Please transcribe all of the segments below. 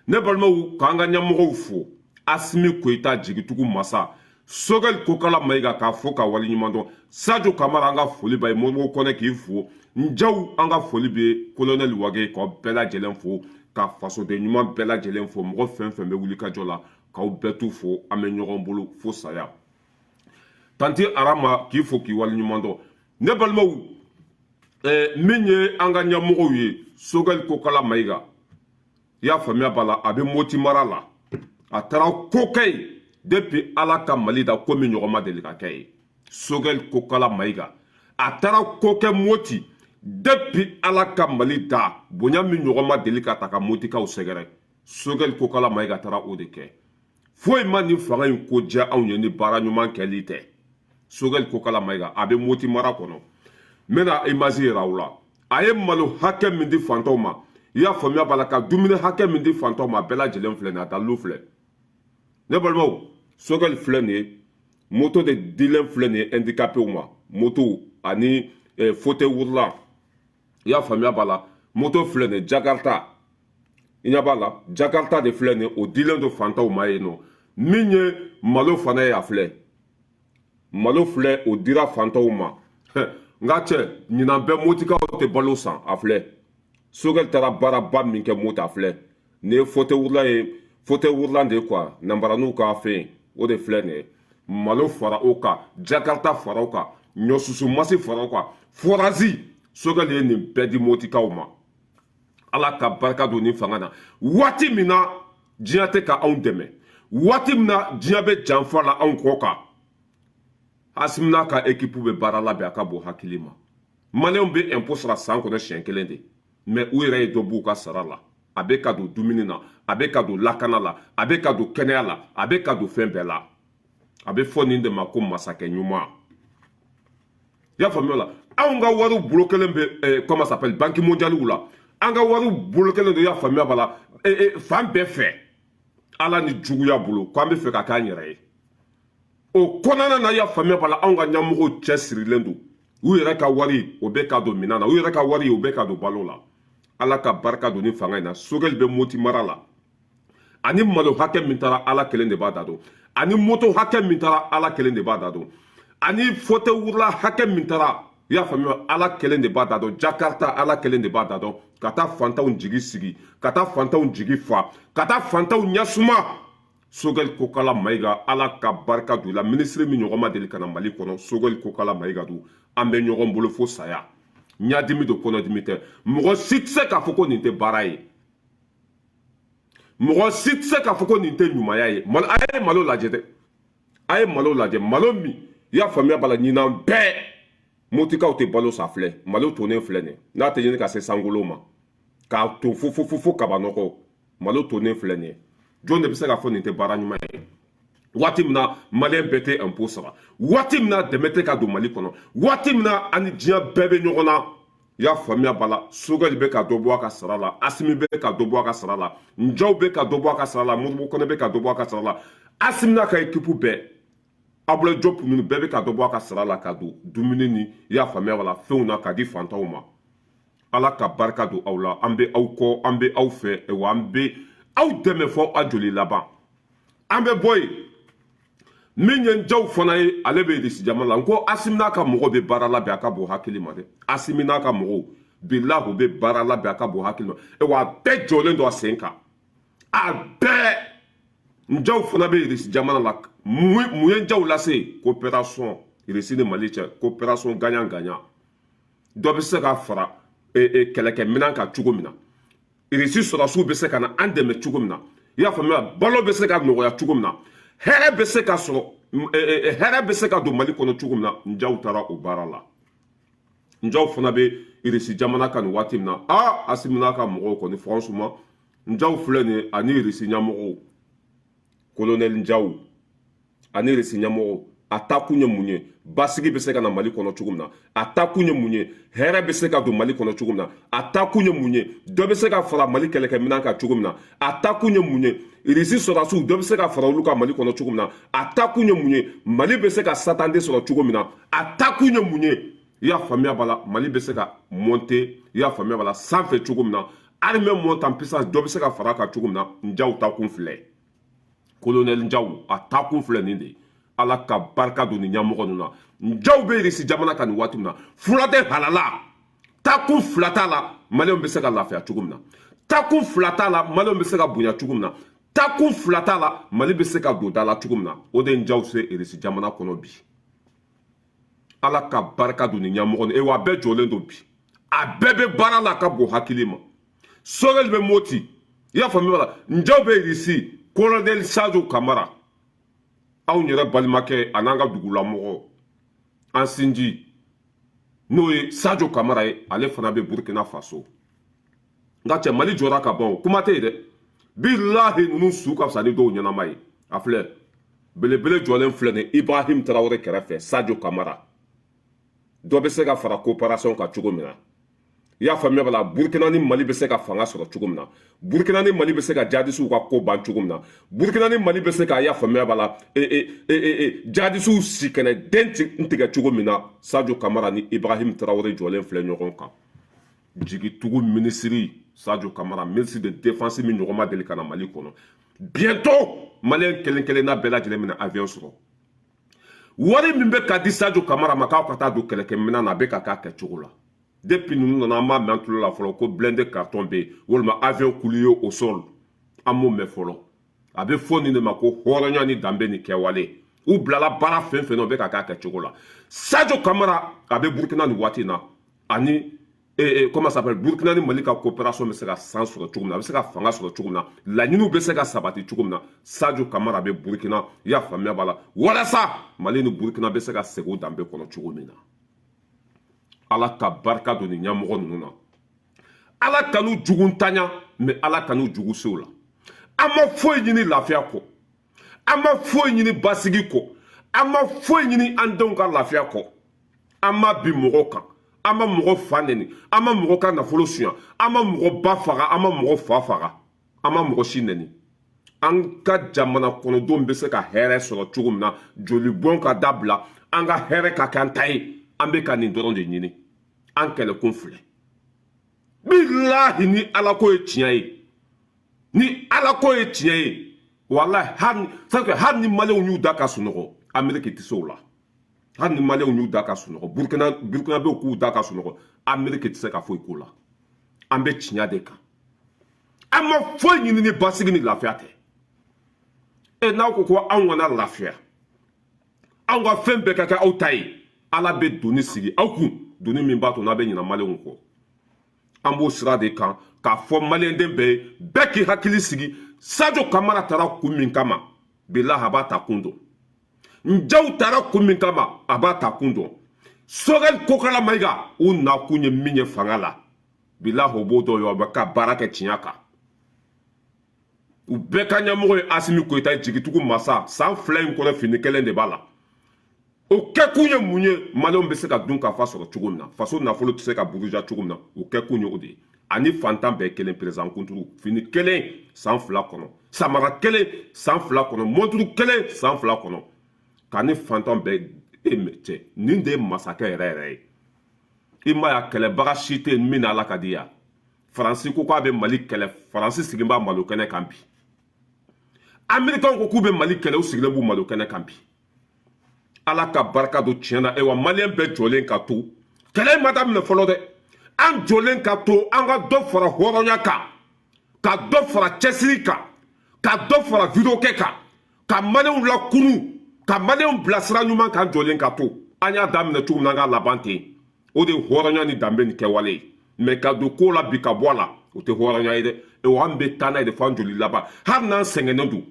Ne balimaw, k'an ka ɲɛmɔgɔw fo, Asimi Koyita, jigitugu masa, Sogɛli Kokala Mayiga, k'a fo ka waleɲuman dɔn. Sajo Kamara, an ka foli b'a ye. Modibo Kɔnɛ, k'i fo. Njaw, an ka foli bɛ Kolonɛli Wage, k'aw bɛɛ lajɛlen fo, ka fasoden ɲuman bɛɛ lajɛlen fo, mɔgɔ fɛn fɛn bɛ wuli ka jɔ la, k'aw bɛɛ t'u fo. An bɛ ɲɔgɔn bolo fo saya. Tanti Arama, k'i fo k'i waleɲuman dɔn. Ne balimaw, min ye an ka ɲɛmɔgɔw ye, Sogɛli Kokala Mayiga, i y'a faamuya b'a la, a bɛ Moti mara la. A taara ko kɛ yen depuis Ala ka Mali da, ko min ɲɔgɔn ma deli ka kɛ yen. Sogɛli Kokala Mayiga, a taara ko kɛ Moti depuis Ala ka Mali da, bonya min ɲɔgɔn ma deli ka ta ka Motikaw sɛgɛrɛ, Sogɛli Kokala Mayiga taara o de kɛ. Foyi ma nin fanga in ko diya anw ye ni baara ɲuman kɛli tɛ. Sogɛli Kokala Mayiga, a bɛ Moti mara kɔnɔ. N bɛna image yira aw la. A ye malo hakɛ min di fantanw ma, i y'a faamuya b'a la, ka dumuni hakɛ min di fantanw ma, a bɛɛ lajɛlen filɛ nin ye, a dalilu filɛ. Ne balimaw, Sogɛli filɛ nin ye, moto de dilen filɛ nin ye handicapéw ma, moto ani fauteuil roulant. I y'a faamuya b'a la, moto filɛ nin ye, Jakarta, i ɲɛ b'a la, Jakarta de filɛ nin ye, o dilen don fantanw ma yen nɔ. Min ye malo fana ye, a filɛ, malo filɛ, o dira fantanw ma. N ka cɛ, ɲinan bɛɛ Motikaw tɛ balo san. A filɛ, Sogɛli taara baaraba min kɛ Moti, a filɛ nin ye, fauteuil roulant ye, fauteuil roulant de ye quoi, nanbaraniw ka fɛn, o de filɛ nin ye. Malo fara o kan, Jakarta fara o kan, ɲɔsusu masi fara o kan, forage. Sogɛli ye nin bɛɛ di Motikaw ma. Ala ka barika don nin fanga na. Waati min na diɲɛ tɛ ka anw dɛmɛ, waati min na diɲɛ bɛ janfa la anw kɔ kan, Asimi n'a ka équipe bɛ baara labɛn, a ka bon hakili ma. Maliyɛnw bɛ impôt sara san kɔnɔ siɲɛ kelen de, mais u yɛrɛ ye dɔ b'u ka sara la. A bɛ ka don dumuni na, a bɛ ka don lakana la, a bɛ ka don kɛnɛya la, a bɛ ka don fɛn bɛɛ la. A bɛ fɔ nin de ma ko masakɛ ɲuman. I y'a faamuya la, anw ka wariw bolo kelen bɛ comment s'appelle, Banque mondiale la, an ka wariw bolo kelen don. I y'a faamuya b'a la, fan bɛɛ fɛ, Ala ni juguya bolo k'an bɛ fɛ ka k'an yɛrɛ ye. O kɔnɔna na, i y'a faamuya b'a la, anw ka ɲɛmɔgɔw cɛ sirilen don. U yɛrɛ ka wari, o bɛ ka don minɛn na, u yɛrɛ ka wari, o bɛ ka don balo la. Ala ka barika don ni fanga in na. Sogɛli bɛ Moti mara la, ani malo hakɛ min taara, Ala kelen de b'a da dɔn, ani moto hakɛ min taara, Ala kelen de b'a da dɔn, ani fauteuil roulant hakɛ min taara, i y'a faamuya, Ala kelen de b'a da dɔn, Jakarta, Ala kelen de b'a da dɔn. Ka taa fantanw jigi sigi, ka taa fantanw jigi fa, ka taa fantanw ɲɛsuma. Sogɛli Kokala Mayiga, Ala ka barika don i la. Minisiri min ɲɔgɔn ma deli ka na Mali kɔnɔ, Sogɛli Kokala Mayiga don. An bɛ ɲɔgɔn bolo fo saya. Ɲadimi don, kɔnɔdimi tɛ. Mɔgɔ si tɛ se k'a fɔ ko nin tɛ baara ye, mɔgɔ si tɛ se k'a fɔ ko nin tɛ ɲumanya ye. Malo, a ye malo lajɛ dɛ, a ye malo lajɛ, malo min, i y'a faamuya b'a la, ɲinan bɛɛ Motikaw tɛ balo sa. Filɛ, malo tonnen filɛ nin, n'a tɛ ɲini ka se sankolo ma k'a to fo fo fo fo kabanɔgɔ, malo tonnen filɛ nin ye. Jɔn de bɛ se k'a fɔ nin tɛ baara ɲuman ye? Waati min na Maliyɛn bɛɛ tɛ impôt sara, waati min na dɛmɛ tɛ ka don Mali kɔnɔ, waati min na ani diɲɛ bɛɛ bɛ ɲɔgɔn na, i y'a faamuya b'a la, Sogɛli bɛ ka dɔ bɔ a ka sara la, Asimi bɛ ka dɔ bɔ a ka sara la, Njaw bɛ ka dɔ bɔ a ka sara la, Modibo Kɔnɛ bɛ ka dɔ bɔ a ka sara la, Asimi n'a ka équipe bɛɛ, Abulaye Diop ninnu bɛɛ bɛ ka dɔ bɔ a ka sara la ka don dumuni ni, i y'a faamuya b'a la, fɛnw na ka di fantanw ma. Ala ka barika don aw la. An bɛ aw kɔ, an bɛ aw fɛ, wa an bɛ aw dɛmɛ fɔ aw joli laban. An bɛ bɔ yen. Min ye Njaw fana ye, ale bɛ Irisi jamana la. N ko Asimi n'a ka mɔgɔw bɛ baara labɛn, a ka bon hakili ma dɛ. Asimi n'a ka mɔgɔw, bilahi, u bɛ baara labɛn, a ka bon hakili ma. Wa a bɛɛ jɔlen don a sen kan, a bɛɛ. Njaw fana bɛ Irisi jamana la. Mun ye Njaw lase? Coopération Irisi ni Mali cɛ, coopération gagnant gagnant. Dɔ bɛ se ka fara kɛlɛkɛminɛn kan cogo min na, Irisi sɔrɔdasiw bɛ se ka na an dɛmɛ cogo min na, i y'a faamuya, balo bɛ se ka nɔgɔya cogo min na, hɛrɛ bɛ se ka sɔrɔ, hɛrɛ bɛ se ka don Mali kɔnɔ cogo min na. Njaw taara o baara la. Njaw fana bɛ Irisi jamana kan nin waati min na. Aa, Asimi n'a ka mɔgɔw kɔni, franchement, Njaw filɛ nin ye, ani Irisi ɲɛmɔgɔw, colonel Njaw ani Irisi ɲɛmɔgɔw, a taakun ye mun ye? Basigi bɛ se ka na Mali kɔnɔ cogo min na, a taakun ye mun ye? Hɛrɛ bɛ se ka don Mali kɔnɔ cogo min na, a taakun ye mun ye? Dɔ bɛ se ka fara Mali kɛlɛkɛminɛn kan cogo min na, a taakun ye mun ye? Irisi sɔrɔdasiw, dɔ bɛ se ka fara olu kan Mali kɔnɔ cogo min na, a taakun ye mun ye? Mali bɛ se ka satande sɔrɔ cogo min na, a taakun ye mun ye? I y'a faamuya b'a la, Mali bɛ se ka monter, i y'a faamuya b'a la, sanfɛ cogo min na. Armée monte en puissance, dɔ bɛ se ka fara a kan cogo min na. Njaw ta kun filɛ, colonel Njaw a ta kun filɛ nin de ye. Ala ka barika don nin ɲɛmɔgɔ ninnu na. Njaw bɛ Irisi jamana kan nin waati min na, fuladen halala takun fila t'a la. Maliyɛnw bɛ se ka lafiya cogo min na, takun fila t'a la. Maliyɛnw bɛ se ka bonya cogo min na, takun fila t'a la. Mali bɛ se ka don da la cogo min na, o de ye Njaw se Irisi jamana kɔnɔ bi. Ala ka barika don nin ɲɛmɔgɔ ninnu. Wa a bɛɛ jɔlen don bi, a bɛɛ bɛ baara la, a ka bon hakili ma. Sogɛli bɛ Moti, i y'a faamuya la. Njaw bɛ Irisi, colonel Sadio Kamara, anw yɛrɛ balimakɛ, a n'an ka dugulamɔgɔ, an sinji, n'o ye Sadio Kamara ye, ale fana bɛ Burkina Faso. Nka cɛ, Mali jɔra ka ban, o kuma tɛ yen dɛ. Bilahi, ninnu su ka fisa ni dɔw ɲɛnama ye. A filɛ, belebele jɔlen filɛ nin Ibrahim Traoré kɛrɛfɛ, Sadio Kamara. Dɔ bɛ se ka fara coopération kan cogo min na, i y'a faamuya bala, Burukina ni Mali bɛ se ka fanga sɔrɔ cogo min na, Burukina ni Mali bɛ se ka jadisiw ka ko ban cogo min na, Burukina ni Mali bɛ se ka, i y'a faamuya bala, jadisiw si kɛnɛ den tigɛ cogo min na. Sadio Kamara ni Ibrahim Traoré jɔlen filɛ ɲɔgɔn kan. Jigitugu minisiri Sadio Kamara, ministre de défense min ɲɔgɔn ma deli ka na Mali kɔnɔ. Bientôt maliyɛn kelen kelenna bɛɛ lajɛlen bɛna avion sɔrɔ. Wari min bɛ ka di Sadio Kamara ma k'aw ka taa don kɛlɛkɛminɛn na, a bɛ ka k'a kɛcogo la. Depuis ninnu nana, an b'a mɛn an tulo la fɔlɔ ko blindé carton bɛ yen, walima avion coulé au sol, an m'o mɛn fɔlɔ. A bɛ fɔ nin de ma ko hɔrɔnya ni danbe ni kɛwale. U bilala baara fɛn fɛn na, o bɛ ka k'a kɛcogo la. Sadio Kamara, a bɛ Burukina nin waati in na, ani comment ça s'appelle, Burukina ni Mali ka coopération bɛ se ka san sɔrɔ cogo min na, a bɛ se ka fanga sɔrɔ cogo min na, laɲiniw bɛ se ka sabati cogo min na. Sadio Kamara bɛ Burukina, i y'a faamuya b'a la, walasa Mali ni Burukina bɛ se ka segin u danbe kɔnɔ cogo min na. Ala ka barika don nin ɲɛmɔgɔ ninnu na. Ala kan'u jugu ntanya, mais Ala kan'u jugu se u la. An ma foyi ɲini lafiya kɔ, an ma foyi ɲini basigi kɔ, an ma foyi ɲini an denw ka lafiya kɔ. An ma bin mɔgɔw kan, an ma mɔgɔ fa neni, an ma mɔgɔ ka nafolo suɲa, an ma mɔgɔ ba faga, an ma mɔgɔ fa faga, an ma mɔgɔ si neni. An ka jamana kɔnɔdenw bɛ se ka hɛrɛ sɔrɔ cogo min na, jolibɔn ka dabila, an ka hɛrɛ ka kɛ an ta ye, an bɛ ka nin dɔrɔn de ɲini. An kɛlɛkun filɛ. Bilahi, ni Ala ko ye tiɲɛ ye, ni Ala ko ye tiɲɛ ye, walahi, hali hali ni maliyɛnw y'u da ka sunɔgɔ, Ameriki tɛ se o la. Hali ni maliyɛnw y'u da ka sunɔgɔ, Burukina, Burukinabew k'u da ka sunɔgɔ, Ameriki tɛ se ka foyi k'o la. An bɛ tiɲɛ de kan. An ma foyi ɲini ni basigi ni lafiya tɛ. E n'aw ko ko anw kana lafiya, anw ka fɛn bɛɛ ka kɛ aw ta ye, Ala bɛ doni sigi aw kun, doni min b'a to n'a bɛ ɲina maliyɛnw kɔ. An b'o sira de kan k'a fɔ maliyɛnden bɛɛ ye, bɛɛ k'i hakili sigi. Sadio Kamara taara kun min kama, bilahi, a b'a ta kun dɔn. Njaw taara kun min kama, a b'a ta kun dɔn. Sogɛli Kokala Mayiga, u nakun ye min ye fanga la, bilahi, o b'o dɔn ye. O bɛ ka baara kɛ tiɲɛ kan. U bɛɛ ka ɲɛmɔgɔ ye Asimi Koyita ye, jigitugu masa. San 2 in kɔnɔ, fini kelen de b'a la. O kɛkun ye mun ye? Maliyɛnw bɛ se ka dun ka fa sɔrɔ cogo min na, faso nafolo tɛ se ka buruja cogo min na, o kɛkun ye o de ye. Ani fantan bɛɛ kelen, président kunturu, fini kelen san 2 kɔnɔ, samara kelen san 2 kɔnɔ, mɔnturu kelen san 2 kɔnɔ, ka ni fantan bɛɛ e cɛ. Nin de ye masakɛ yɛrɛ yɛrɛ ye. I ma ya, kɛlɛbaga si tɛ yen min Ala ka di yan. Faransi ko k'a bɛ Mali kɛlɛ, Faransi sigilen b'a malo kɛnɛ kan bi. Amerikɛnw ko k'u bɛ Mali kɛlɛ, u sigilen b'u malo kɛnɛ kan bi. Ala ka barika don tiɲɛ na. Ayiwa, maliyɛn bɛɛ jɔlen ka to, kɛlɛ ma daminɛ fɔlɔ dɛ. An jɔlen ka to, an ka dɔ fara hɔrɔnya kan, ka dɔ fara cɛsiri kan, ka dɔ fara vidéo kɛ kan, ka maliyɛnw lakunu, ka maliyɛnw bilasira ɲuman kan. Jɔlen ka to, an y'a daminɛ cogo min na, an k'a laban ten. O de ye hɔrɔnya ni danbe ni kɛwale ye. Mais ka don ko la bi ka bɔ a la, o tɛ hɔrɔnya ye dɛ. Wa an bɛ taa n'a ye de fo an joli laban. Hali n'an sɛgɛnnen don,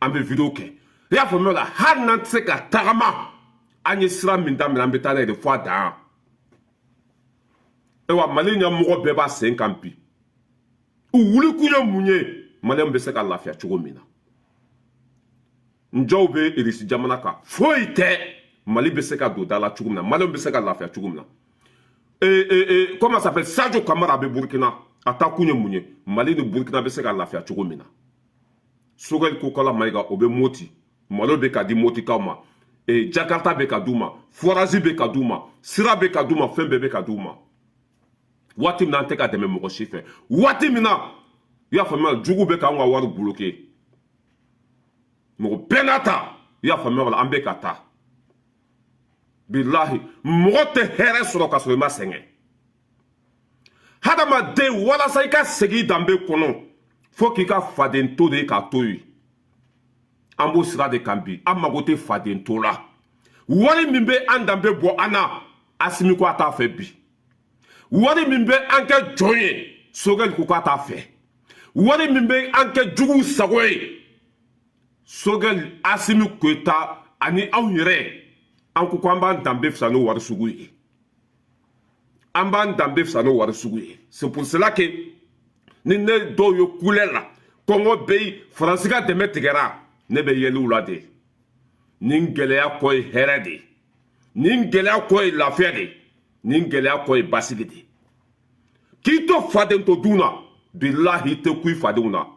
an bɛ vidéo kɛ, i y'a faamuya la. Hali n'an tɛ se ka tagama, an ye sira min daminɛ, an bɛ taa n'a ye de fo a dan. Ayiwa, Mali ɲɛmɔgɔ bɛɛ b'a sen kan bi. U wulikun ye mun ye? Maliyɛnw bɛ se ka lafiya cogo min na. Njɔw bɛ Irisi jamana kan, foyi tɛ. Mali bɛ se ka don da la cogo min na, maliyɛnw bɛ se ka lafiya cogo min na. Comment ça s'appelle, Sadio Kamara bɛ Burukina, a taa kun ye mun ye? Mali ni Burukina bɛ se ka lafiya cogo min na. Sogɛli Kokala Mayiga, o bɛ Moti, malo bɛ ka di Motikaw ma, Jakarta bɛ ka d'u ma, forage bɛ ka d'u ma, sira bɛ ka d'u ma, fɛn bɛɛ bɛ ka d'u ma. Waati min na an tɛ ka dɛmɛ mɔgɔ si fɛ, waati min na, i y'a faamuya, jugu bɛ k'anw ka wari bloqué, mɔgɔ bɛɛ n'a ta, i y'a faamuya, wala an bɛ ka taa. Bilahi, mɔgɔ tɛ hɛrɛ sɔrɔ ka sɔrɔ i ma sɛgɛn. Hadamaden, walasa i ka segin danbe kɔnɔ, fo k'i ka faden to de ye k'a to yen. An b'o sira de kan bi. An mago tɛ faden to la. Wari min bɛ an danbe bɔ an na, Asimi ko a t'a fɛ bi. Wari min bɛ an kɛ jɔn ye, Sogɛli ko k'a t'a fɛ. Wari min bɛ an kɛ juguw sago ye, Sogɛli, Asimi Goyita ani anw yɛrɛ, an ko an b'an danbe fisa n'o wari sugu ye. An b'an danbe fisa n'o wari sugu ye. C'est pour cela que ni ne dɔw ye kulɛ la, kɔngɔ bɛ yen, Faransi ka dɛmɛ tigɛra, ne bɛ yɛlɛw la de. Nin gɛlɛya kɔ ye hɛrɛ de ye, nin gɛlɛya kɔ ye lafiya de ye, nin gɛlɛya kɔ ye basigi de ye. K'i to faden to dun na, bilahi, i tɛ ku i fadenw na.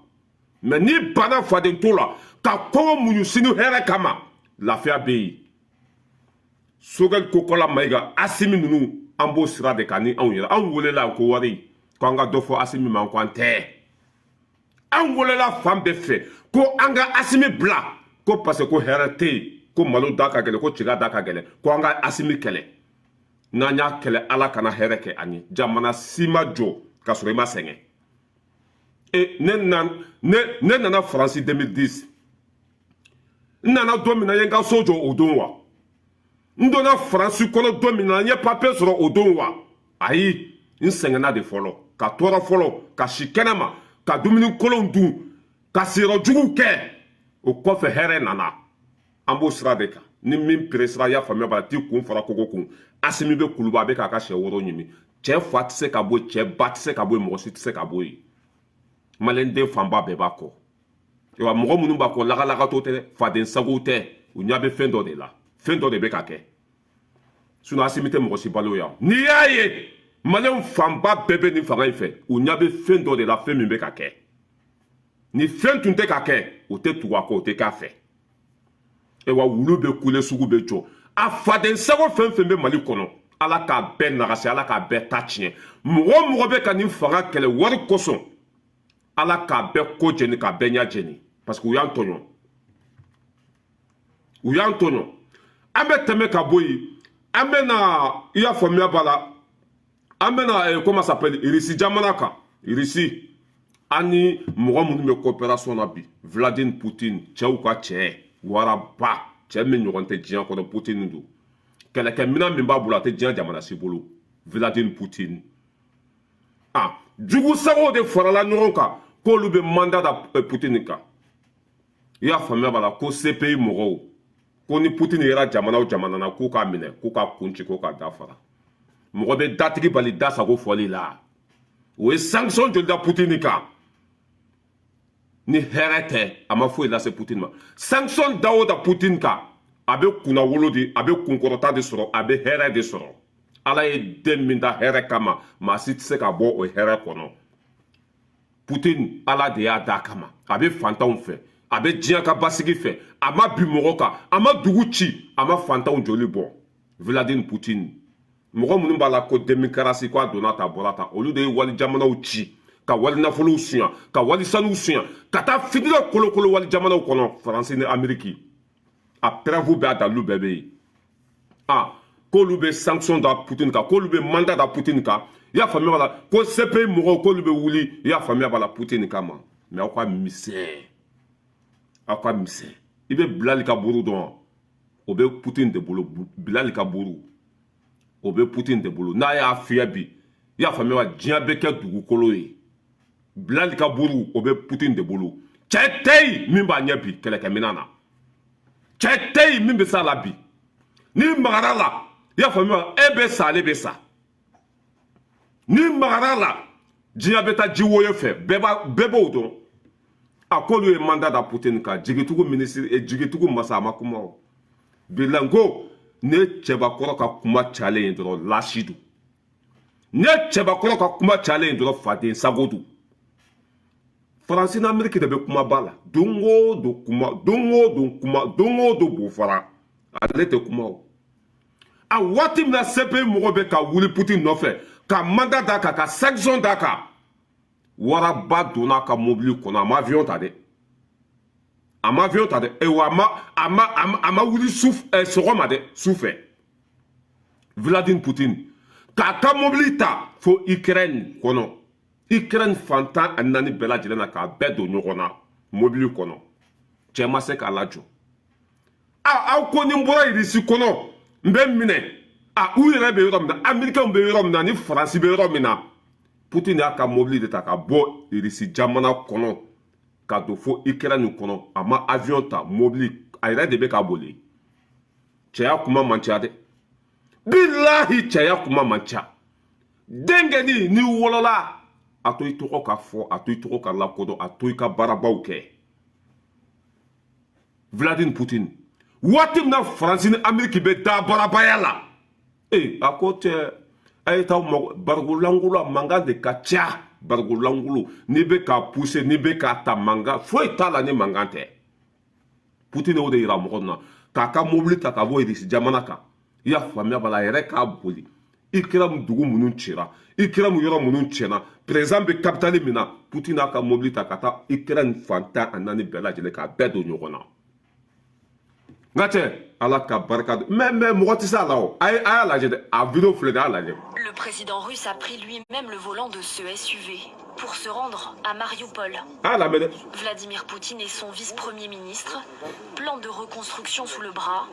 Mɛ n'i banna faden to la ka kɔngɔ muɲu sini hɛrɛ kama, lafiya bɛ yen. Sogɛli Kokala Mayiga, Asimi ninnu, an b'o sira de kan ni anw yɛrɛ. Anw welela ko wari, ko an ka dɔ fɔ Asimi ma, ko an tɛ. An welela fan bɛɛ fɛ ko an ka Asimi bila, ko parce que ko hɛrɛ tɛ yen, ko malo da ka gɛlɛn, ko tiga da ka gɛlɛn, ko an ka Asimi kɛlɛ. N'an y'a kɛlɛ, Ala kana hɛrɛ kɛ an ye. Jamana si ma jɔ ka sɔrɔ i ma sɛgɛn. E ne na, ne nana Faransi 2010. N nana don min na, n ye n ka so jɔ o don wa? N donna Faransi kɔnɔ don min na, n ye papiye sɔrɔ o don wa? Ayi, n sɛgɛnna de fɔlɔ, ka tɔɔrɔ fɔlɔ, ka si kɛnɛma, ka dumuni kolonw dun, ka siyɔrɔ juguw kɛ. O kɔfɛ, hɛrɛ nana. An b'o sira de kan. Ni min peresira, i y'a faamuya, b'a t'i kun fara kogo kun. Asimi bɛ Kuluba, a bɛ k'a ka sɛ woro ɲimi. Cɛ fa tɛ se ka bɔ yen, cɛ ba tɛ se ka bɔ yen, mɔgɔ si tɛ se ka bɔ yen. Maliyɛnden fanba bɛɛ b'a kɔ wa. Mɔgɔ minnu b'a kɔ, lagalakatɔ tɛ dɛ, faden sagow tɛ. U ɲɛ bɛ fɛn dɔ de la, fɛn dɔ de bɛ ka kɛ. Sinon Asimi tɛ mɔgɔ si balo yan. N'i y'a ye maliyɛnw fanba bɛɛ bɛ nin fanga in fɛ, u ɲɛ bɛ fɛn dɔ de la, fɛn min bɛ ka kɛ. Ni fɛn tun tɛ ka kɛ, u tɛ tugu a kɔ, u tɛ k'a fɛ. Wa wulu bɛ kule, sugu bɛ jɔ. A faden sago fɛn fɛn bɛ Mali kɔnɔ, Ala k'a bɛɛ nagasi, Ala k'a bɛɛ ta tiɲɛ. Mɔgɔ o mɔgɔ bɛ ka nin fanga kɛlɛ wari kosɔn, Ala k'a bɛɛ ko jɛni, k'a bɛɛ ɲɛ jɛni, parce que u y'an tɔɲɔ, u y'an tɔɲɔ. An bɛ tɛmɛ ka bɔ yen, an bɛ na, i y'a faamuya b'a la, an bɛ na, comment s'appelle, Irisi jamana kan. Irisi, an ni mɔgɔ minnu bɛ coopération na bi, Vladimir Poutine, cɛw ka cɛ, waraba cɛ min ɲɔgɔn tɛ diɲɛ kɔnɔ, Poutine don. Kɛlɛkɛminɛn min b'a bolo, a tɛ diɲɛ jamana si bolo, Vladimir Poutine. Ah, jugu sagow de farala ɲɔgɔn kan k'olu bɛ mandat da Poutine kan. I y'a faamuya b'a la, ko CPI mɔgɔw ko ni Poutine yera jamana o jamana na, k'u k'a minɛ, k'u k'a kun ci, k'u k'a da fara. Mɔgɔ bɛ datigi bali da sago fɔli la. O ye sanction joli da Poutine kan? Ni hɛrɛ tɛ, a ma foyi lase Poutine ma. Sanction da o da Poutine kan, a bɛ kunnawolo de, a bɛ kunkɔrɔta de sɔrɔ, a bɛ hɛrɛ de sɔrɔ. Ala ye den min da hɛrɛ kama, maa si tɛ se ka bɔ o hɛrɛ kɔnɔ. Poutine, Ala de y'a da kama. A bɛ fantanw fɛ, a bɛ diɲɛ ka basigi fɛ. A ma bin mɔgɔ kan, a ma dugu ci, a ma fantanw joli bɔ. Vladimir Poutine, mɔgɔ minnu b'a la ko démocratie, ko a donna ta, a bɔra ta, olu de ye wali jamanaw ci, ka wali nafolow suɲa, ka wali sanuw suɲa, ka taa fitinɛ kolokolo wali jamanaw kɔnɔ, Faransi ni Ameriki. A preuve bɛɛ, a dalilu bɛɛ bɛ yen. Ah, k'olu bɛ sanction da Poutine kan, k'olu bɛ mandat da Poutine kan, i y'a faamuya b'a la, ko CPI mɔgɔw k'olu bɛ wuli, i y'a faamuya b'a la, Poutine kama. Mais aw ka misɛn, aw ka misɛn. I bɛ Bilali ka buru dɔn, o bɛ Poutine de bolo. Bilali ka buru, o bɛ Poutine de bolo. N'a y'a fiyɛ bi, i y'a faamuya, diɲɛ bɛ kɛ dugukolo ye. Bilali ka buru, o bɛ Poutine de bolo. Cɛ tɛ yen min b'a ɲɛ bi kɛlɛkɛminɛn na, cɛ tɛ yen min bɛ s'a la bi. N'i magara la, i y'a faamuya, e bɛ sa, ale bɛ sa. N'i magara la, diɲɛ bɛ taa jiwoyo fɛ. Bɛɛ b'o dɔn. A k'olu ye mandat da Poutine kan. Jigitugu minisiri, jigitugu masa, a ma kuma. O bilahi, ko ne cɛbakɔrɔ ka kuma calen ye dɔrɔn, lasi don. Ne cɛbakɔrɔ ka kuma calen ye dɔrɔn, faden sago don. Faransi n'Ameriki de bɛ kumaba la don o don, kuma don o don, kuma don o don, b'o fara. Ale tɛ kuma o. A waati min na CPI mɔgɔw bɛ ka wuli Poutine nɔfɛ Ka mandat d'a kan, ka sanction d'a kan. Waraba donna a ka mobili kɔnɔ, a ma avion ta dɛ, a ma avion ta dɛ. Wa a ma wuli su sɔgɔma dɛ, su fɛ. Vladimir Poutine k'a ka mobili ta fo Ukraine kɔnɔ, Ukraine fan 14 bɛɛ lajɛlen na, k'a bɛɛ don ɲɔgɔn na mobili kɔnɔ. Cɛ ma se k'a lajɔ. A aw ko ni n bɔra Irisi kɔnɔ, n bɛ minɛ. A u yɛrɛ bɛ yɔrɔ min na, Américains bɛ yɔrɔ min na, ni Faransi bɛ yɔrɔ min na, Poutine y'a ka mobili de ta ka bɔ Irisi jamana kɔnɔ ka don fo Ukraine kɔnɔ. A ma avion ta, mobili, a yɛrɛ de bɛ ka boli. Cɛya kuma man ca dɛ, bilahi, cɛya kuma man ca. Denkɛni n'i wolola, a to i tɔgɔ ka fɔ, a to i tɔgɔ ka lakodɔn, a to i ka baarabaw kɛ. Vladimir Poutine, waati min na Faransi ni Ameriki bɛ da barabaya la, ee, a ko cɛ, a ye taa mago barigo lankolon, a mankan de ka ca. Barigo lankolon, n'i bɛ k'a pousser, n'i bɛ k'a ta, mankan foyi t'a la ni mankan tɛ. Poutine y'o de yira mɔgɔ na, k'a ka mobili ta ka bɔ Irisi jamana kan. I y'a faamuya b'a la, a yɛrɛ k'a boli. Ukraine dugu minnu cira, Ukraine yɔrɔ minnu tiɲɛna, président bɛ capitale min na, Poutine y'a ka mobili ta ka taa Ukraine fan 14 bɛɛ lajɛlen, k'a bɛɛ don ɲɔgɔn na. N ka cɛ, Ala ka barika don. Mais mɔgɔ tɛ se a la o. A ye, a y'a lajɛ dɛ, a vidéo filɛ nin ye, a y'a lajɛ. Le président russe a pris lui-même le volant de ce SUV pour se rendre à Mariupol. A y'a lamɛn dɛ. Vladimir Poutine et son vice-premier ministre, plan de reconstruction sous le bras,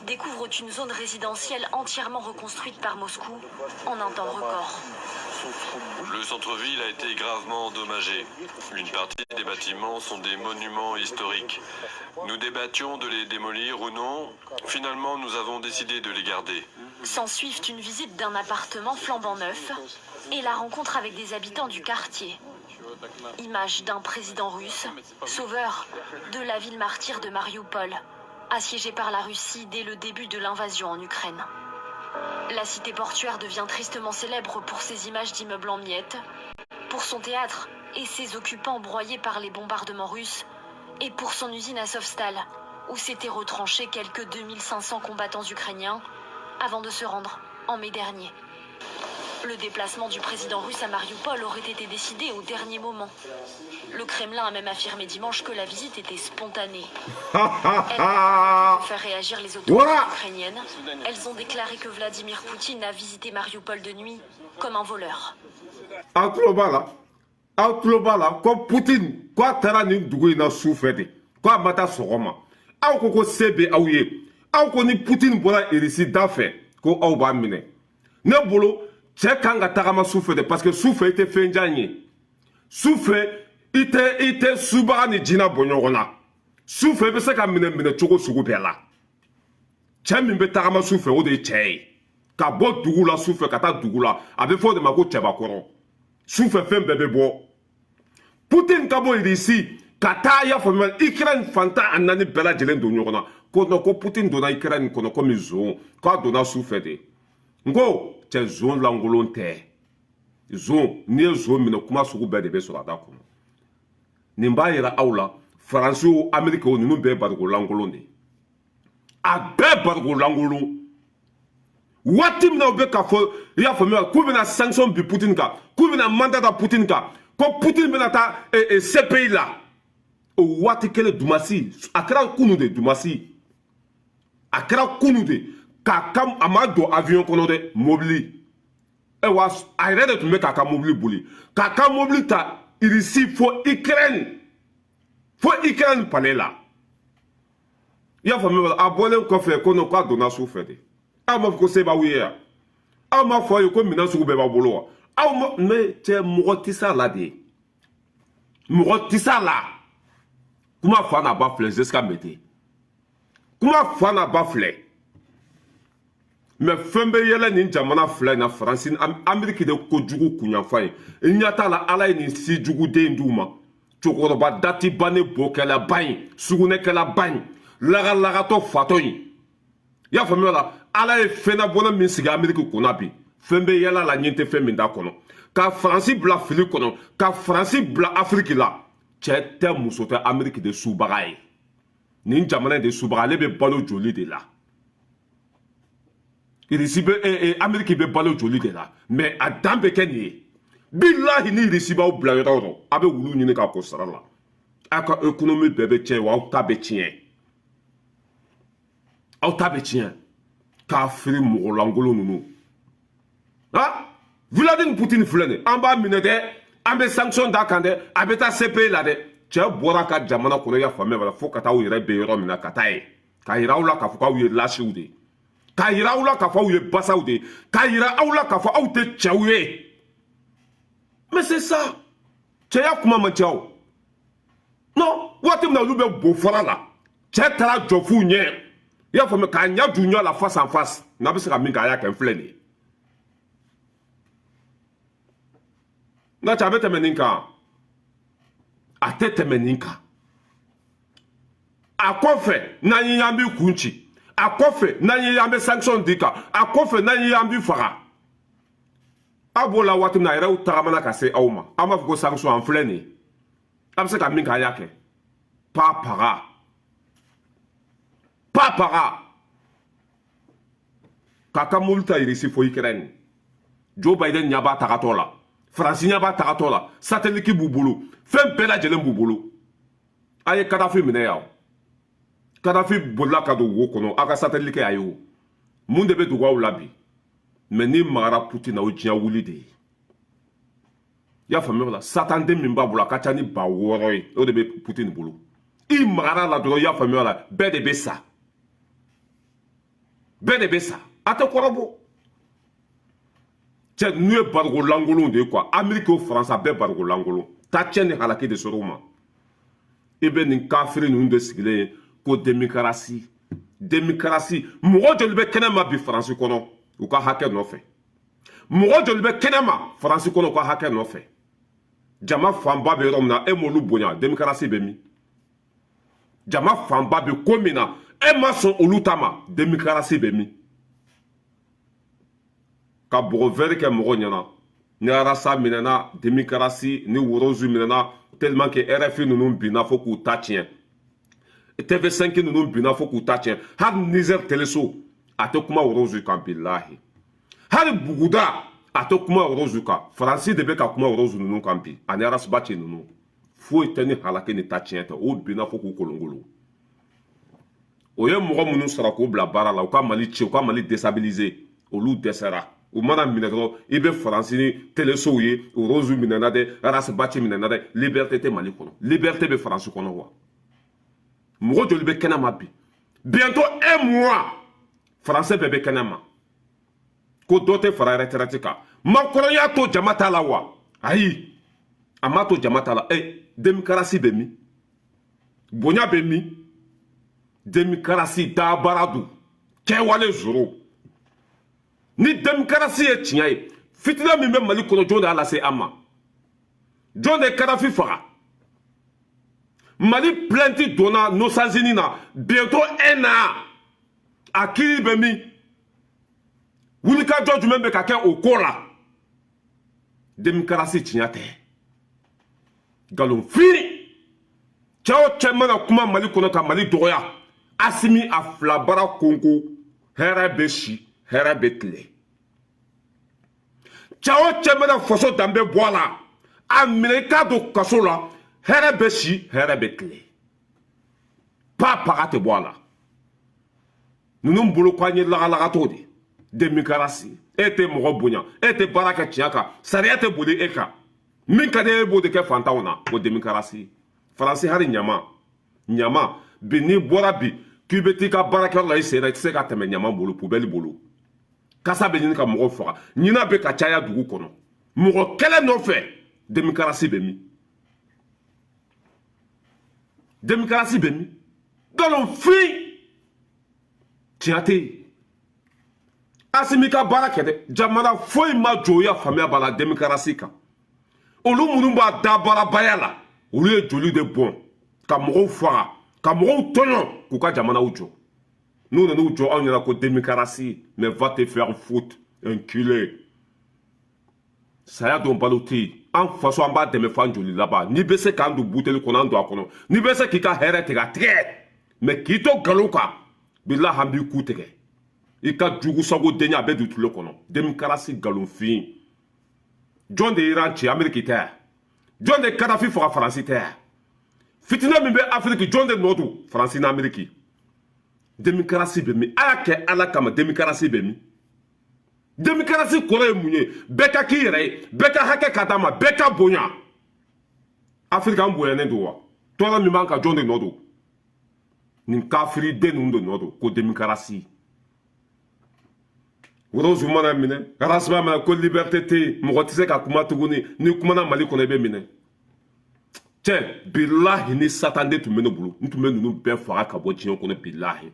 découvrent une zone résidentielle entièrement reconstruite par Moscou en un temps record. Le centre-ville a été gravement endommagé. Une partie des bâtiments sont des monuments historiques. Nous débattions de les démolir ou non. Finalement, nous avons décidé de les garder. S'ensuivent une visite d'un appartement flambant neuf et la rencontre avec des habitants du quartier. Image d'un président russe, sauveur de la ville martyre de Mariupol, assiégée par la Russie dès le début de l'invasion en Ukraine. La cité portuaire devient tristement célèbre pour ses images d'immeubles en miettes, pour son théâtre et ses occupants broyés par les bombardements russes, et pour son usine Azovstal, où s'étaient retranchés quelques 2500 combattants ukrainiens avant de se rendre en mai dernier. Le déplacement du président russe à Mariupol aurait été décidé au dernier moment. Le Kremlin a même affirmé dimanche que la visite était spontanée. Elle a faire réagir les autorités ukrainiennes. Elles ont déclaré que Vladimir Poutine a visité Mariupol de nuit comme un voleur. Aw tulo b'a la, aw tulo b'a la ko Poutine ko a taara nin dugu in na su fɛ de, ko a ma taa sɔgɔma. Aw ko ko se bɛ aw ye, aw ko ni Poutine bɔra Irisi da fɛ, ko aw b'a minɛ. Ne bolo, cɛ kan ka tagama su fɛ de, parce que su fɛ i tɛ fɛn jan ye, su fɛ i tɛ subaga ni jinɛ bɔ ɲɔgɔn na, su fɛ i bɛ se ka minɛ minɛ cogo sugu bɛɛ la. Cɛ min bɛ tagama su fɛ, o de ye cɛ ye. Ka bɔ dugu la su fɛ ka taa dugu la, a bɛ fɔ o de ma ko cɛbakɔrɔ. Su fɛ fɛn bɛɛ bɛ bɔ. Putin ka bɔ Irisi ka taa, y'a faamuya, Ukraine fan 14 bɛɛ lajɛlen don ɲɔgɔn na, ko non, ko Putin donna Ukraine kɔnɔ komi zon, k'a donna su fɛ de. N ko cɛ, zon lankolon tɛ. Zon, n'i ye zon minɛ, kuma sugu bɛɛ de bɛ sɔrɔ a da kɔnɔ. Nin b'a yira aw la, Faransi o, Ameriki o, ninnu bɛɛ ye bariko lankolon de ye, a bɛɛ bariko lankolon. Waati min na u bɛ k'a fɔ, i y'a faamuya, k'u bɛna sanction bi Putin kan, k'u bɛna mandat da Putin kan, ko Putin bɛna taa CPI la, o waati kelen dumasi, a kɛra kunu de, dumasi, a kɛra kunu de, k'a ka a ma don avion kɔnɔ dɛ, mobili. Ayiwa, a yɛrɛ de tun bɛ k'a ka mobili boli, k'a ka mobili ta Irisi fo Ukraine, fo Ukraine palais la. I y'a faamuya? A bɔlen kɔfɛ, ko non, k'a donna su fɛ de. Aw m'a fɔ ko se b'aw ye yan? Aw m'a fɔ aw ye ko minɛn sugu bɛɛ b'aw bolo wa? Aw ma mais cɛ, mɔgɔ tɛ s'a la de, mɔgɔ tɛ s'a la. Kuma fa n'a ba filɛ jusqu'à maintenant, kuma fa n'a ba filɛ. Mais fɛn bɛ yɛlɛ nin jamana fila in na, Faransi ni Ameriki de. Kojugu kunyanfan ye, n ɲɛ t'a la. Ala ye nin si juguden d'u ma. Cɛkɔrɔba dati bannen, bokɛlaba in, sugunɛkɛlaba in, lagalagatɔ fatɔ in, i y'a faamuya la. Ala ye fɛnnabɔnna min sigi Ameriki kunna bi, fɛn bɛ yɛlɛ la, ɲɛ tɛ fɛn min da kɔnɔ, ka Faransi bila fili kɔnɔ, ka Faransi bila Afiriki la. Cɛ tɛ, muso tɛ, Ameriki de subaga ye nin jamana in de subaga. Ale bɛ balo joli de la? I y'a faamuya? Irisi bɛ, Ameriki bɛ balo joli de la? Mais a dan bɛ kɛ nin ye. Bilahi, ni Irisi b'aw bila yɔrɔ o yɔrɔ, a bɛ wulu ɲini k'a ko sara la. Aw ka économie bɛɛ bɛ tiɲɛ wa, aw ta bɛ tiɲɛ, aw ta bɛ tiɲɛ. K'a feere mɔgɔ lankolon ninnu. Ha, Vladimir Poutine filɛ nin, an b'a minɛ dɛ, an bɛ sanction d'a kan dɛ, a bɛ taa CPI la dɛ. Cɛ bɔra ka jamana kɔnɔ, i y'a faamuya b'a la, fo ka taa aw yɛrɛ bɛ yɔrɔ min na, ka taa yen k'a yira aw la k'a fɔ k'aw ye lasiw de ye, k'a yira aw la k'a fɔ aw ye basaw de ye, k'a yira aw la k'a fɔ aw tɛ cɛw ye. Mais c'est ça, cɛya kuma man ca o. Non, waati min na olu bɛ bo fara la, cɛ taara jɔ f'u ɲɛ, i y'a faamuya, k'a ɲɛ ju ɲɔ la face en face. N'a bɛ se ka min kɛ, a y'a kɛ. N filɛ nin ye. N ka cɛ, a bɛ tɛmɛ nin kan, a tɛ tɛmɛ nin kan. A kɔfɛ, n'an ye an b'i kun ci. A kɔfɛ, n'an ye an bɛ sanction d'i kan. A kɔfɛ, n'an ye an b'i faga. Aw b'o la waati min na, a yɛrɛw tagamana ka se aw ma, an b'a fɔ ko sanction, an filɛ nin ye, a bɛ se ka min kɛ, a y'a kɛ. Pa paga pa paga k'a ka mobili ta Irisi fo Ukraine. Joe Biden ɲɛ b'a tagatɔ la, Faransi ɲɛ b'a tagatɔ la, satellite b'u bolo, fɛn bɛɛ lajɛlen b'u bolo. A ye Kadafi minɛ yan, Kadafi bolila ka don wo kɔnɔ, aw ka satellite a ye o. Mun de bɛ dogo aw la bi? Mais ni magara Putin na, o diɲɛ wuli de ye, i y'a faamuya la. Satanden min b'a bolo, a ka ca ni 6000 ye, o de bɛ Putin bolo. I magara la dɔrɔn, i y'a faamuya la, bɛɛ de bɛ sa, bɛɛ de bɛ sa, a tɛ kɔrɔbɔ. Cɛ, ninnu ye barigo lankolonw de ye quoi. Ameriki o, Faransi, a bɛɛ barigo lankolon. Taa cɛ ni halaki de sɔrɔ u ma. I bɛ nin kafiri ninnu de sigilen ye ko démocratie, démocratie. Mɔgɔ joli bɛ kɛnɛ ma bi Faransi kɔnɔ u ka hakɛ nɔfɛ? Mɔgɔ joli bɛ kɛnɛ ma Faransi kɔnɔ u ka hakɛ nɔfɛ? Jama fanba bɛ yɔrɔ min na, e m'olu bonya, démocratie bɛ min? Jama fanba bɛ ko min na, e ma sɔn olu ta ma, démocratie bɛ min? Ka bɔgɔ vɛri kɛ mɔgɔ ɲɛna ni arasa minɛna, démocratie ni worozu minɛna, tellement que RFI ninnu binna fo k'u ta tiɲɛ, TV5 ninnu binna fo k'u ta tiɲɛ. Hali Niger teleso a tɛ kuma worozu kan, bilahi. Hali Buguda a tɛ kuma worozu kan. Faransi de bɛ ka kuma worozu ninnu kan bi, ani Arasibati ninnu. Foyi tɛ ni halaki ni ta tiɲɛ tɛ. O binna fo k'u kolonkolon. O ye mɔgɔ minnu sara k'u bila baara la, u ka Mali ci, u ka Mali déstabiliser, olu dɛsɛra. U mana minɛ dɔrɔn, i bɛ Faransi ni telesow ye: Rose minɛna dɛ, Arasibati minɛna dɛ. Liberté tɛ Mali kɔnɔ, liberté bɛ Faransi kɔnɔ wa. Mɔgɔ joli bɛ kɛnɛ ma bi? Bientôt un mois, Faransɛ bɛɛ bɛ kɛnɛ ma ko dɔ tɛ fara retraite kan. Macron y'a to jama t'a la wa? Ayi, a m'a to jama t'a la. E, démocratie bɛ min? Bonya bɛ min? Démocratie dabara don, kɛwale zoro. Ni démocratie ye tiɲɛ ye, fitinɛ min bɛ Mali kɔnɔ, jɔn de y'a lase an ma? Jɔn de ye Kadafi faga? Mali plainte donna Nations Unies na bientôt un an, a kiiri bɛ min? Wulikajɔ jumɛn bɛ ka kɛ o ko la? Démocratie tiɲɛ tɛ, nkalonfin. Cɛ o cɛ mana kuma Mali kɔnɔ ka Mali dɔgɔya, Asimi a fila bara konko, hɛrɛ bɛ si, hɛrɛ bɛ tile. Cɛ o cɛ mana faso danbe bɔ a la, a minɛ i k'a don kaso la, hɛrɛ bɛ si, hɛrɛ bɛ tile. Pa paga tɛ bɔ a la. Ninnu bolo ko an ye lagalagatɔw de. Démocratie, e tɛ mɔgɔ bonya, e tɛ baara kɛ tiɲɛ kan, sariya tɛ boli e kan, min ka di e b'o de kɛ fantanw na, ko démocratie. Faransi, hali ɲama ɲama bi, n'i bɔra bi k'i bɛ t'i ka baarakɛyɔrɔ la, i sen na, i tɛ se ka tɛmɛ ɲama bolo, poubelle bolo. Kasa bɛ ɲini ka mɔgɔw faga, ɲina bɛ ka caya dugu kɔnɔ, mɔgɔ kɛlɛ nɔfɛ. Démocratie bɛ min? Démocratie bɛ min? Nkalonfin, tiɲɛ tɛ yen. Asimi ka baara kɛ dɛ, jamana foyi ma jɔ, ya faamuya b'a la démocratie kan. Olu minnu b'a dabarabaya la, olu ye joli de bɔn ka mɔgɔw faga, ka mɔgɔw tɔɲɔ k'u ka jamanaw jɔ. N'u nan'u jɔ anw ɲɛna ko démocratie, mais va te faire foutre, enculé. Saya don balo tɛ yen. An faso, an b'a dɛmɛ f'an joli laban. N'i bɛ se k'an don buteli kɔnɔ, an don a kɔnɔ. N'i bɛ se k'i ka hɛrɛ tigɛ, a tigɛ. Mais k'i to nkalon kan, bilahi, an b'i ku tigɛ. I ka jugu sago denya a bɛ don tulo kɔnɔ. Demokarasi nkalonfin. Jɔn de ye Iran ci? Ameriki tɛ yan. Jɔn de ye Kadafi faga? Faransi tɛ yan. Fitinɛ min bɛ Afiriki, jɔn de nɔ don? Faransi ni Ameriki. Demokarasi bɛ min? A y'a kɛ Ala kama, demokarasi bɛ min? Demokarasi kɔrɔ ye mun ye? Bɛɛ ka k'i yɛrɛ ye, bɛɛ ka hakɛ ka d'a ma, bɛɛ ka bonya. Afiriki, an bonyanen don wa? Tɔɔrɔ min b'an kan, jɔn de nɔ don? Nin kafiriden ninnu de nɔ don. Ko demokarasi. Rose mana minɛ, Rasba mana, ko liberté tɛ yen, mɔgɔ tɛ se ka kuma tuguni. N'i kumana Mali kɔnɔ, i bɛ minɛ. Cɛ, bilahi, ni satan de tun bɛ ne bolo, n tun bɛ ninnu bɛɛ faga ka bɔ diɲɛ kɔnɔ. Bilahi,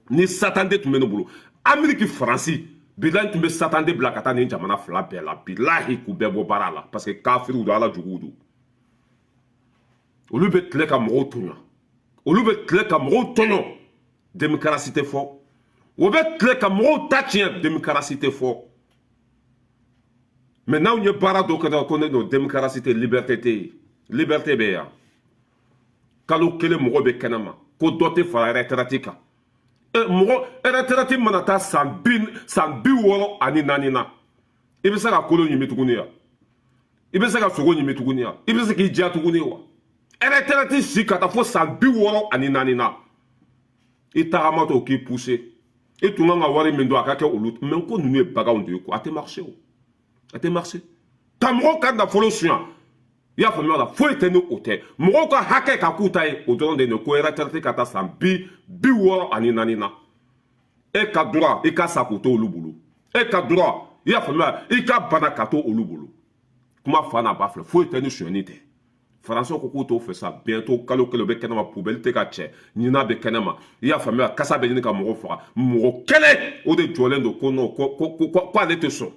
ni satan de tun bɛ ne bolo, Ameriki, Faransi, bilahi, n tun bɛ satan de bila ka taa nin jamana fila bɛɛ la, bilahi, k'u bɛɛ bɔ baara la, parce que kafiriw don, Ala juguw don. Olu bɛ tile ka mɔgɔw tɔɲɔ, olu bɛ tile ka mɔgɔw tɔɲɔ, demokarasi tɛ fɔ. O bɛ tile ka mɔgɔw ta tiɲɛ, demokarasi tɛ fɔ. Mais n'anw ye baara dɔ kɛ dɔrɔn, ko ne don, demokarasi tɛ, liberté tɛ yen. Liberté bɛ yan. Kalo kelen, mɔgɔ bɛ kɛnɛma ko dɔ tɛ fara retraite kan. Mɔgɔ retraite mana taa san 64 na, i bɛ se ka kolo ɲimi tuguni wa? I bɛ se ka sogo ɲimi tuguni wa? I bɛ se k'i diya tuguni wa? Retraite si ka taa fo san 64 na, i tagamatɔ k'i pousser, i tun kan ka wari min don, a ka kɛ olu. Mais ko ninnu ye baganw de ye ko a tɛ marcher, o a tɛ marcher. Ka mɔgɔw ka nafolo suɲa, i y'a faamuya la, foyi tɛ ni o tɛ. Mɔgɔw ka hakɛ ka k'u ta ye, o dɔrɔn de ye ko retraite ka taa san 64 na. E ka droit, i ka sa k'o to olu bolo. E ka droit, i y'a faamuya, i ka bana ka to olu bolo. Kuma fa n'a ba filɛ, foyi tɛ ni sonyɛni tɛ. Faransiw ko k'u t'o fɛ sa. Bientôt kalo kelen, u bɛ kɛnɛma, poubelle tɛ ka cɛ, ɲinan bɛ kɛnɛma, i y'a faamuya, kasa bɛ ɲini ka mɔgɔw faga. Mɔgɔ kelen o de jɔlen don ko non, ko ale tɛ sɔn.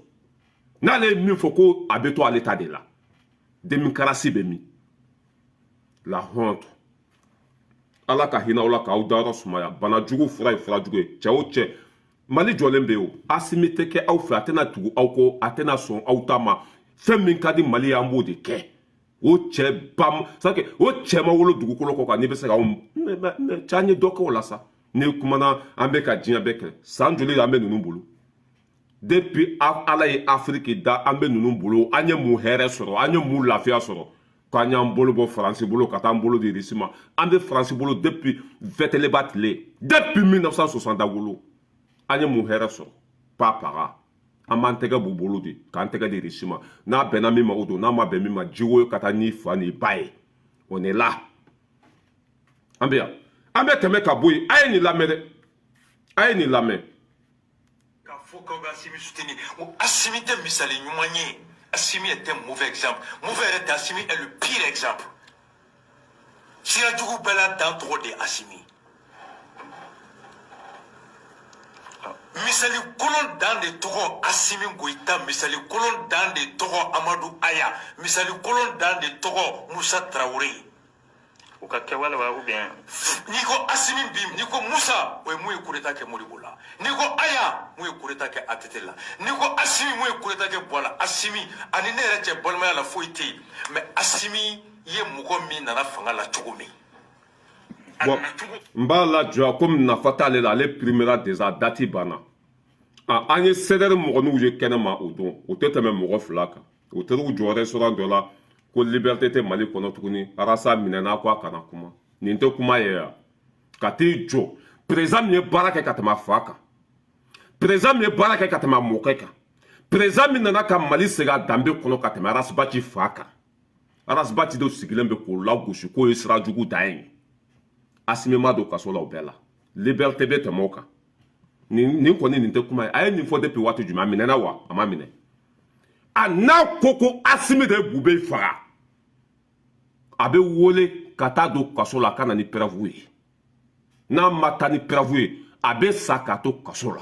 N'ale ye min fɔ, ko a bɛ to ale ta de la. Demokarasi bɛ min? La honte. Ala ka hinɛ aw la k'aw dayɔrɔ sumaya. Bana jugu fura ye fura jugu ye. Cɛ o cɛ, Mali jɔlen bɛ yen. O Asimi tɛ kɛ aw fɛ, a tɛna tugu aw kɔ, a tɛna sɔn aw ta ma. Fɛn min ka di Mali ye, an b'o de kɛ. O cɛ ba, c'est o cɛ ma wolo dugukolo kɔ kan, n'i bɛ se k'anw cɛ, an ye dɔ kɛ o la sa. N'i kumana, an bɛ ka diɲɛ bɛɛ kɛlɛ. San joli an bɛ ninnu bolo? Depuis Ala ye Afiriki da, an bɛ ninnu bolo. An ye mun hɛrɛ sɔrɔ? An ye mun lafiya sɔrɔ? K'an y'an bolo bɔ Faransi bolo ka taa an bolo di Irisi ma. An bɛ Faransi bolo depuis Vɛtɛlɛba tile, depuis 1960 wolo. An ye mun hɛrɛ sɔrɔ? Pa paga, an b'an tɛgɛ b'u bolo de k'an tɛgɛ di Irisi ma. N'a bɛnna min ma, o don. N'a ma bɛn min ma, jiwo ka taa n'i fa n'i ba ye. On est là, an bɛ yan, an bɛ tɛmɛ ka bɔ yen. A ye nin lamɛn dɛ, a ye nin lamɛn. K'a fɔ k'aw bɛ Asimi soutenir, ko Asimi tɛ misali ɲuman ye. Asimi est un mauvais exemple. Mauvais yɛrɛ tɛ, Asimi est le pire exemple. Sira jugu bɛɛ la dan tɔgɔ de ye Asimi. Misali kolon dan de tɔgɔ Asimi Goyita, misali kolon dan de tɔgɔ Amadu Aya, misali kolon dan de tɔgɔ Musa Tarawele. U ka kɛwale wa, ou bien? N'i ko Asimi bi, n'i ko Musa, o ye mun ye coup d'état kɛ Modibo la. N'i ko Aya, mun ye coup d'état kɛ ATT la. N'i ko Asimi, mun ye coup d'état kɛ Buwa la. Asimi ani ne yɛrɛ cɛ balimaya la, foyi tɛ yen, mais Asimi ye mɔgɔ min nana fanga la cogo min. Bon, n b'a lajɔ komi nafa t'ale la, ale primera déjà, date banna. An ye CDR mɔgɔninw ye kɛnɛma o don, o tɛ tɛmɛ mɔgɔ fila kan. O taar'u jɔ restaurant dɔ la ko liberté tɛ Mali kɔnɔ tuguni. Arasa minɛna ko a kana kuma. Nin tɛ kuma ye yan. Ka t'i jɔ, président min ye baara kɛ ka tɛmɛ a fa kan, président min ye baara kɛ ka tɛmɛ a mɔkɛ kan, président min nana ka Mali segin a danbe kɔnɔ ka tɛmɛ Arasibati fa kan, Arasibati de sigilen bɛ k'o lagosi k'o ye sira jugu dan ye. Asimi ma don kaso la, o bɛɛ la liberté bɛ tɛmɛ o kan. Nin kɔni, nin tɛ kuma ye. A ye nin fɔ depuis waati jumɛn? A minɛna wa? A ma minɛ. A n'a ko ko Asimi de ye Bube faga, a bɛ wele ka taa don kaso la, a ka na ni preuve ye. N'a ma taa ni preuve ye, a bɛ sa k'a to kaso la.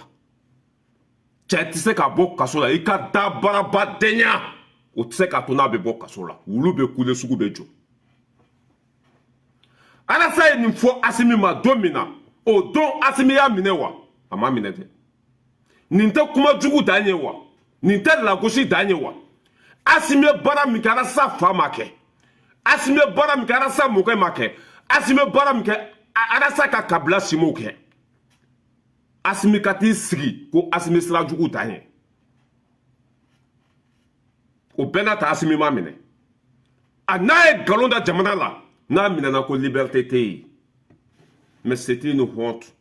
Cɛ tɛ se ka bɔ kaso la, i ka da barabadenya o tɛ se k'a to n'a bɛ bɔ kaso la. Wulu bɛ kule, sugu bɛ jɔ. Alasa ye nin fɔ Asimi ma don min na, o don Asimi y'a minɛ wa? A ma minɛ dɛ. Nin tɛ kuma jugu dan ye wa? Nin tɛ lagosi dan ye wa? Asimi ye baara min kɛ, Alasa fa ma kɛ. Asimi ye baara min kɛ, Alasa mɔkɛ ma kɛ. Asimi ye baara min kɛ, Alasa ka kabila si m'o kɛ. Asimi ka t'i sigi ko Asimi sira jugu ta ɲɛ. O bɛɛ n'a ta, Asimi ma minɛ. A n'a ye nkalon da jamana la, n'a minɛna ko liberté tɛ yen. Mais c'est une honte.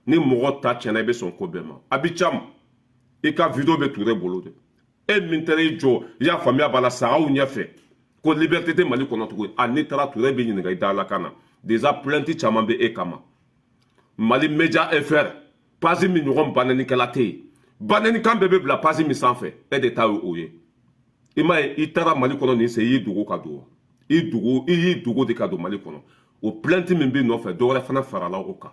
Ni mɔgɔ ta tiɲɛna, i bɛ sɔn ko bɛɛ ma. Abi Cam, i ka vidéo bɛ Ture bolo dɛ. E min taara i jɔ, i y'a faamuya b'a la, sagaw ɲɛfɛ ko liberté tɛ Mali kɔnɔ tuguni, a n'i taara, Ture bɛ ɲininka i da la ka na. Déjà plainte caman bɛ e kama. Mali Media FR page min ɲɔgɔn banɛnikɛla tɛ yen, banɛnikan bɛɛ bɛ bila page min sanfɛ, e de ta ye o ye. I m'a ye, i taara Mali kɔnɔ nin sen, i y'i dogo ka don wa, i dogo, i y'i dogo de ka don Mali kɔnɔ. O plainte min b'i nɔfɛ, dɔwɛrɛ fana farala o kan.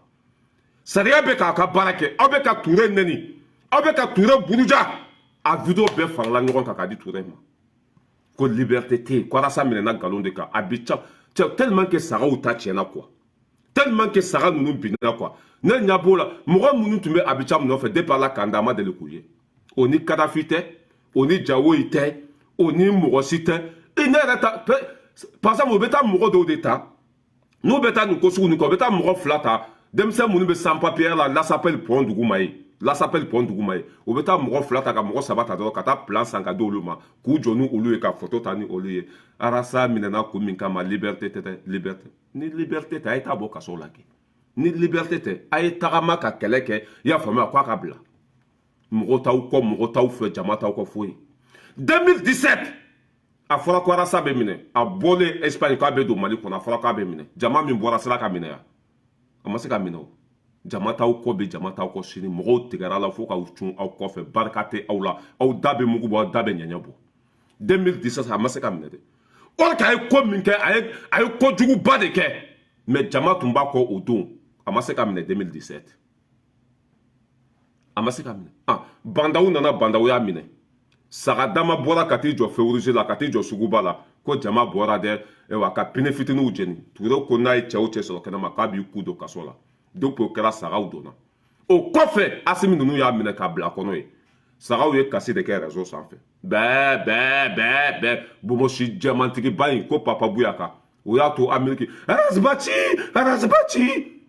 Sariya bɛ k'a ka baara kɛ. Aw bɛ ka Ture nɛni, aw bɛ ka Ture buruja. A vidéo bɛɛ farala ɲɔgɔn kan k'a di Ture ma ko liberté tɛ yen, ko Arasa minɛna nkalon de kan. A bi ca cɛ tellement que sagaw ta tiɲɛna quoi, tellement que saga ninnu binna quoi. Ne ɲɛ b'o la, mɔgɔ minnu tun bɛ Abi Cam nɔfɛ depuis Ala k'an da, a ma deli k'u ye. O ni Kadafi tɛ, o ni Jawoyi tɛ, o ni mɔgɔ si tɛ. I ne yɛrɛ ta, par exemple, u bɛ taa mɔgɔ dɔw de ta, n'u bɛ taa nin ko sugu nin kɛ, u bɛ taa mɔgɔ fila ta, denmisɛn minnu bɛ sans papier la, Lasapɛli pont duguma ye, Lasapɛli pont duguma ye. U bɛ taa mɔgɔ fila ta ka mɔgɔ saba ta dɔrɔn ka taa plan san ka di olu ma, k'u jɔ ni olu ye, ka photo ta ni olu ye. Arasa minɛna kun min kama, liberté tɛ dɛ, liberté. Ni liberté tɛ, a ye taa bɔ kaso la kɛ. Ni liberté tɛ, a ye tagama ka kɛlɛ kɛ. I y'a faamuya, k'a ka bila. Mɔgɔ t'aw kɔ, mɔgɔ t'aw fɛ, jama t'aw kɔ, foyi. 2017, a fɔra ko Arasa bɛ minɛ. A bɔlen Espagne k'a bɛ don Mali kɔnɔ, a fɔra k'a bɛ minɛ. Jama min bɔra sira ka minɛ yan, a ma se ka minɛ. O jama t'aw kɔ bi, jama t'aw kɔ sini. Mɔgɔw tigɛra la fo k'aw cun aw kɔfɛ. Barika tɛ aw la, aw da bɛ mugu bɔ, aw da bɛ ɲɛɲɛ bɔ. 2017, a ma se ka minɛ dɛ. Or que a ye ko min kɛ, a ye kojuguba de kɛ, mais jama tun b'a kɔ o don, a ma se ka minɛ. 2017, a ma se ka minɛ. Ah, Bandaw nana, Bandaw y'a minɛ. Saga dama bɔra ka t'i jɔ feu rouge la, ka t'i jɔ suguba la ko jama bɔra dɛ. Ayiwa, ka pneu fitininw jeni. Ture ko n'a ye cɛw cɛ sɔrɔ kɛnɛma, k'a b'i ku don kaso la. Depuis o kɛra, sagaw donna o kɔfɛ. Asimi ninnu y'a minɛ k'a bila kɔnɔ ye. Sagaw ye kasi de kɛ réseau sanfɛ, bɛɛ bɛɛ bɛɛ bɛɛ. Bomosi jɛmantigiba in ko Papa Buyaka, o y'a to Ameriki, Arasibaci, Arasibaci,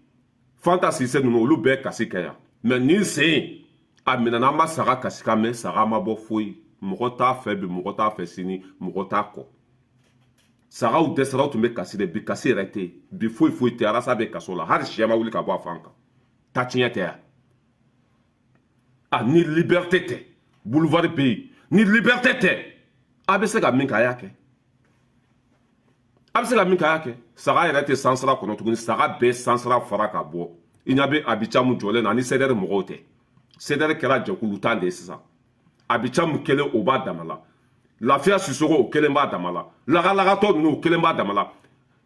Fanta Sise ninnu, olu bɛɛ kasi kɛ yan. Mais nin sen a minɛna, an ma saga kasi ka mɛn, saga ma bɔ foyi. Mɔgɔ t'a fɛ bi, mɔgɔ t'a fɛ sini, mɔgɔ t'a kɔ. Sagaw dɛsɛra, tun bɛ kasi de. Bi kasi yɛrɛ tɛ yen bi, foyi foyi tɛ. Arasa bɛ kaso la, hali sɛ ma wuli ka bɔ a fan kan. Ta tiɲɛ tɛ yan. A ni liberté tɛ, boulevard bɛ yen. Ni liberté tɛ, a bɛ se ka min kɛ, a y'a kɛ. A bɛ se ka min kɛ, a y'a kɛ. Saga yɛrɛ tɛ sansara kɔnɔ tuguni, saga bɛɛ sansara fara ka bɔ. I ɲɛ bɛ Abi Camu jɔlen na, ani CDR mɔgɔw tɛ. CDR kɛra jɛkulu tan de ye sisan. Abi Camu kelen, o b'a dama la. Lafiya Sisoko, o kelen b'a dama la. Lagalagatɔ ninnu, o kelen b'a dama la.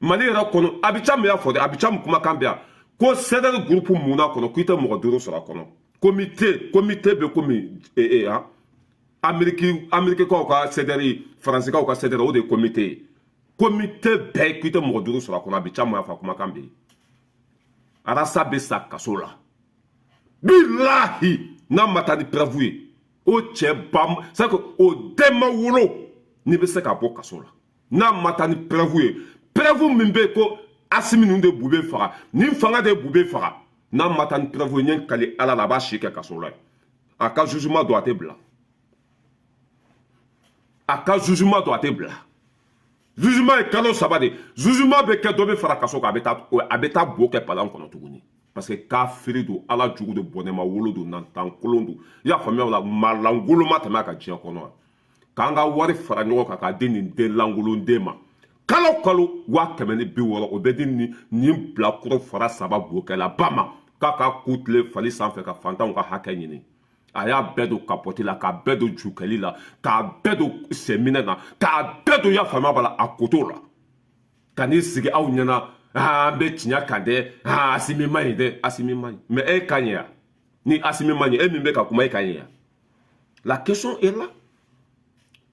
Mali yɛrɛ kɔnɔ, Abi Camu y'a fɔ dɛ, Abi Camu kumakan bɛ yan ko CDR groupe munna kɔnɔ, k'i tɛ mɔgɔ duuru sɔrɔ a kɔnɔ. Comité bɛ komi han Ameriki, Amerikikaw ka CDR, Faransikaw ka CDR, o de ye comité ye. Comité bɛɛ, k'i tɛ mɔgɔ duuru sɔrɔ a kɔnɔ. Abi Camu y'a fɔ, a kumakan bɛ yen. Arasa bɛ sa kaso la, bilahi, n'a ma taa ni preuve ye. O cɛ ba, c'est que o den ma wolo n'i bɛ se ka bɔ kaso la n'a ma taa ni preuve ye. Preuve min bɛ yen ko Asimi ninnu de Bube faga, nin fanga de Bube faga, n'a ma taa ni preuve ye, n ye n kali Ala la, a b'a si kɛ kaso la yen. A ka jugement don, a tɛ bila. A ka jugement don, a tɛ bila. Jugement ye kalo 3 de. Jugement bɛ kɛ, dɔ bɛ fara kaso kan, a bɛ taa bo kɛ palan kɔnɔ tuguni, parce que kafiri don, Ala jugu don, bɔnɛma wolo don, nantankolon don. I y'a faamuya o la, maa lankolon ma tɛmɛ a kan diɲɛ kɔnɔ. K'an ka wari fara ɲɔgɔn kan k'a di nin den lankolon den ma, kalo kalo 160,000, o bɛ di nin bilakoro fara saba bokɛlaba ma, k'a ka ku tile fali sanfɛ ka fantanw ka hakɛ ɲini. A y'a bɛɛ don kapɔti la, k'a bɛɛ don jukɛli la, k'a bɛɛ don sɛminɛ na, k'a bɛɛ don, i y'a faamuya b'a la, a koto la, ka n'i sigi aw ɲɛna. An bɛ tiɲɛ kan dɛ. Asimi ma ɲi dɛ, Asimi ma ɲi. Mais e ka ɲi yan? Ni Asimi ma ɲi, e min bɛ ka kuma, e ka ɲi yan? La question est là.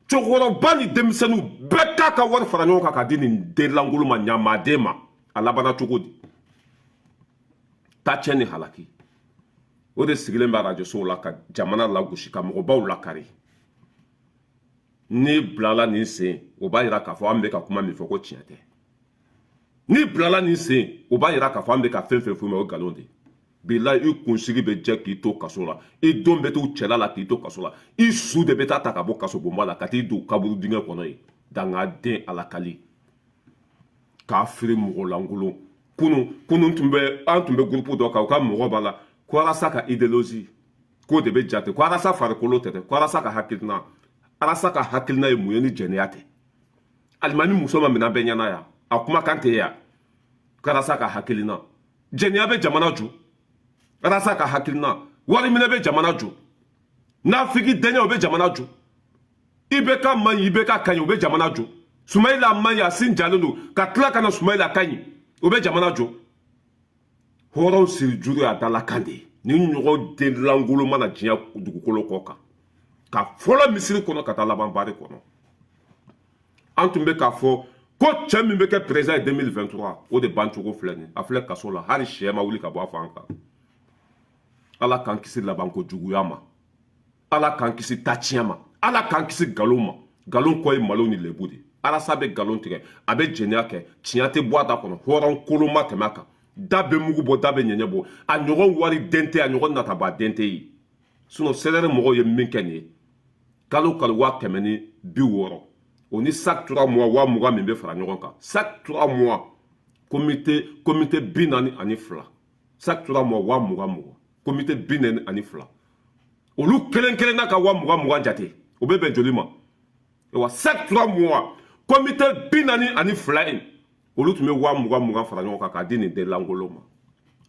Cɛkɔrɔba ni denmisɛnninw bɛɛ k'a ka wari fara ɲɔgɔn kan k'a di nin den lankolon ma, ɲamaden ma. A labanna cogo di? Taa tiɲɛ ni halaki. O de sigilen bɛ arajosow la ka jamana lagosi, ka mɔgɔbaw lakari. N'i bilala nin sen, o b'a yira k'a fɔ an bɛ ka kuma min fɔ ko tiɲɛ tɛ. N'i bilala nin sen, o b'a yira k'a fɔ an bɛ ka fɛn fɛn f'u ma, o ye nkalon de ye. Bilahi, i kunsigi bɛ jɛ k'i to kaso la, i don bɛ t'u cɛla la k'i to kaso la, i su de bɛ taa ta ka bɔ kaso bonba la ka t'i don kaburu dingɛ kɔnɔ yen. Dangaden alakali k'a firi mɔgɔ lankolon. Kunu kunu tun bɛ, an tun bɛ groupe dɔ kan, u ka mɔgɔ b'a la ko Arasa ka idéologie k'o de bɛ jate, ko Arasa farikolo tɛ dɛ, ko Arasa ka hakilina. Arasa ka hakilina ye mun ye ni jɛnɛya tɛ? Alimami muso ma minɛ bɛɛ ɲɛna yan, a kumakan tɛ yan ko Arasa ka hakilina. Jɛnɛya bɛ jamana jɔ? Arasa ka hakilina, wariminɛ bɛ jamana jɔ? Nafigi dɛɲɛ, o bɛ jamana jɔ? IBK man ɲi, IBK ka ɲi, o bɛ jamana jɔ? Sumayila man ɲi, a sin jalen don ka tila ka na Sumayila ka ɲi, o bɛ jamana jɔ? Hɔrɔn siri juru y'a dalakan de ye. Ni ɲɔgɔn den lankolon mana diɲɛ dugukolo kɔ kan, ka fɔlɔ misiri kɔnɔ ka taa laban bari kɔnɔ, an tun bɛ k'a fɔ ko cɛ min bɛ kɛ président ye 2023, o de bancogo filɛ nin. A filɛ kaso la, hali sɛ ma wuli ka bɔ a fan kan. Ala k'an kisi labanko juguya ma, Ala k'an kisi tatiɲɛ ma, Ala k'an kisi nkalon ma. Nkalon kɔ ye malo ni lebu de. Arasa bɛ nkalon tigɛ, a bɛ jɛnɛya kɛ, tiɲɛ tɛ bɔ a da kɔnɔ. Hɔrɔn kolon ma tɛmɛ a kan. Da bɛ mugu bɔ, da bɛ ɲɛɲɛ bɔ. A ɲɔgɔn wari den tɛ, a ɲɔgɔn nataba den tɛ yen. Sinon CDR mɔgɔw ye min kɛ nin ye, kalo kalo 160,000, o ni chaque 3 mois 20,000 min bɛ fara ɲɔgɔn kan, chaque 3 mois comité 42, chaque 3 mois 20,000 20, comité 42, olu kelen kelenna ka 20,000 20 jate, o bɛ bɛn joli ma? Wa chaque 3 mois comité 42 in, olu tun bɛ 20,000 20 fara ɲɔgɔn kan k'a di nin den lankolon ma,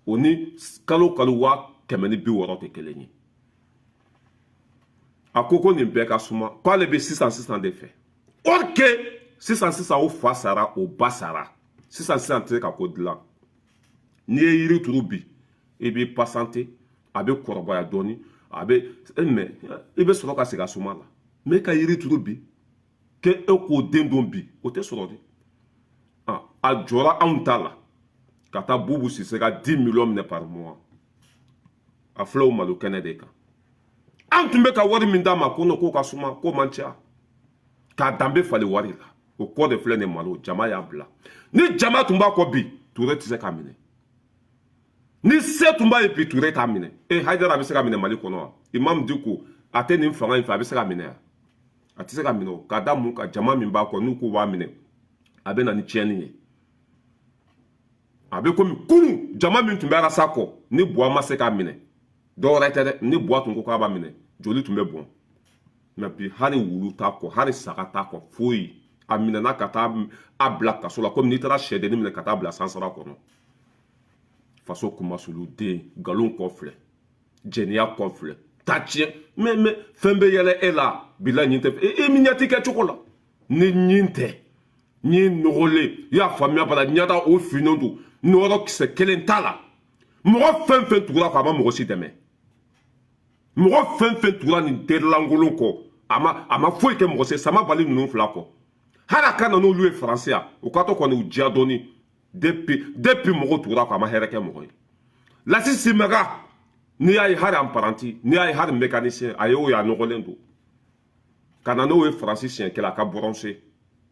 o ni kalo kalo 160 tɛ kelen ye. A ko ko nin bɛɛ ka suma, k'ale bɛ sisan sisan de fɛ. Or que sisan sisan, o fa sara, o ba sara, sisan sisan tɛ se ka ko dilan. N'i ye yiri turu bi, i b'i patienter, a bɛ kɔrɔbaya dɔɔni, a bɛ mɛ, i bɛ sɔrɔ ka segin a suma la. Mɛ e ka yiri turu bi, k'e e k'o den don bi, o tɛ sɔrɔ dɛ. A jɔra anw ta la ka taa Bubu Sise ka 10 millions minɛ par mois. A filɛ o malo kɛnɛ de kan. An tun bɛ ka wari min d'a ma, ko k'o ka suma, k'o man ca, k'a danbe falen wari la, o kɔ de filɛ nin malo. Jama y'a bila. Ni jama tun b'a kɔ bi, Ture tɛ se k'a minɛ. Ni se tun b'a ye bi, Ture t'a minɛ. E Hayidara bɛ se ka minɛ Mali kɔnɔ wa? Imam Diko a tɛ nin fanga in fɛ, a bɛ se ka minɛ wa? A tɛ se ka minɛ. O ka da mun kan? Jama min b'a kɔ, n'u k'u b'a minɛ, a bɛ na ni tiɲɛni ye. A bɛ komi kunun jama min tun bɛ Arasa kɔ, ni Buwa ma se k'a minɛ, dɔwɛrɛ tɛ dɛ, ni Buwa tun ko k'a b'a minɛ, joli tun bɛ bɔn. Mɛ bi, hali wulu t'a kɔ, hali saga t'a kɔ, foyi. A minɛna ka taa a bila kaso la komi n'i taara sɛdennin minɛ ka taa bila sansara kɔnɔ. Faso kumasulu den, nkalon kɔ filɛ, jɛnɛya kɔ filɛ, ta tiɲɛ. Mɛ fɛn bɛ yɛlɛ e la bila ɲin tɛ e min ɲɛ ti kɛ cogo la ni ɲin tɛ ɲin nɔgɔlen. I y'a faamuya bala, ɲɛda o finnen don, nɔrɔ kisɛ kelen t'a la. Mɔgɔ fɛn fɛn tugura kɔ, a ma mɔgɔ si dɛmɛ. Mɔgɔ fɛn fɛn tugura nin terilankolon kɔ, a ma foyi kɛ mɔgɔ se. Sama bali ninnu fila kɔ, hali a ka na n'olu ye Faransi yan, o ka to kɔni u diya dɔɔni. Depuis mɔgɔw tugura kɔ, a ma hɛrɛ kɛ mɔgɔ ye. Lasi Simaga, n'i y'a ye hali apprenti, n'i y'a ye hali mécanicien, a ye o ye, a nɔgɔlen don. Ka na n'o ye Faransi siɲɛ kelen, a ka bronzer,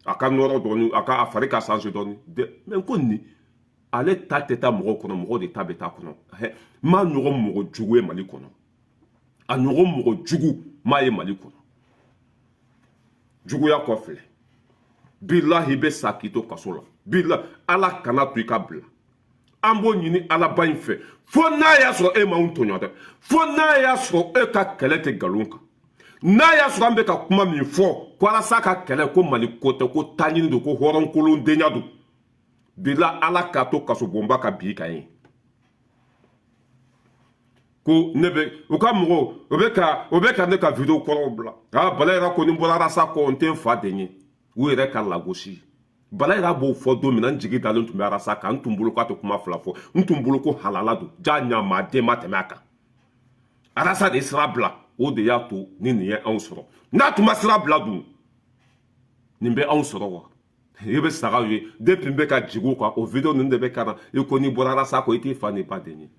a ka nɔrɔ dɔɔni, a ka a fari ka changer dɔɔni. Mɛ ko nin ale ta tɛ taa mɔgɔw kɔnɔ, mɔgɔw de ta bɛ taa kɔnɔ. N m'a ɲɔgɔn mɔgɔ jugu ye Mali kɔnɔ, a ɲɔgɔn mɔgɔ jugu m'a ye Mali kɔnɔ. Juguya kɔ filɛ. Bilahi, bɛ sa k'i to kaso la. Bilahi, Ala kana to i ka bila. An b'o ɲini Alaba in fɛ, fo n'a y'a sɔrɔ e m'anw tɔɲɔ dɛ, fo n'a y'a sɔrɔ e ka kɛlɛ tɛ nkalon kan, n'a y'a sɔrɔ an bɛ ka kuma min fɔ ko Alasa ka kɛlɛ, ko Mali ko tɛ, ko taɲini don, ko hɔrɔnkolondenya don. Bila Ala k'a to kasobonba ka bi kan ye ko ne bɛ u ka mɔgɔw, o bɛ ka ne ka vidéo kɔrɔw bila. Ah, Bala yɛrɛ ko ni bɔra Arasa kɔ, n tɛ n fa den ye. U yɛrɛ ka lagosi. Bala yɛrɛ b'o fɔ don min na, n jigi dalen tun bɛ Arasa kan. N tun bolo k'a tɛ kuma fila fɔ, n tun bolo ko halala don, ja ɲamaa den ma tɛmɛ a kan. Arasa de ye sira bila, o de y'a to ni nin ye anw sɔrɔ. N'a tun ma sira bila dun, nin bɛ anw sɔrɔ wa? I bɛ sagaw ye depuis n bɛ ka jigin u kan, o vidéo ninnu de bɛ ka na. I ko n'i bɔra Arasa kɔ, i t'i fa n'i ba den ye.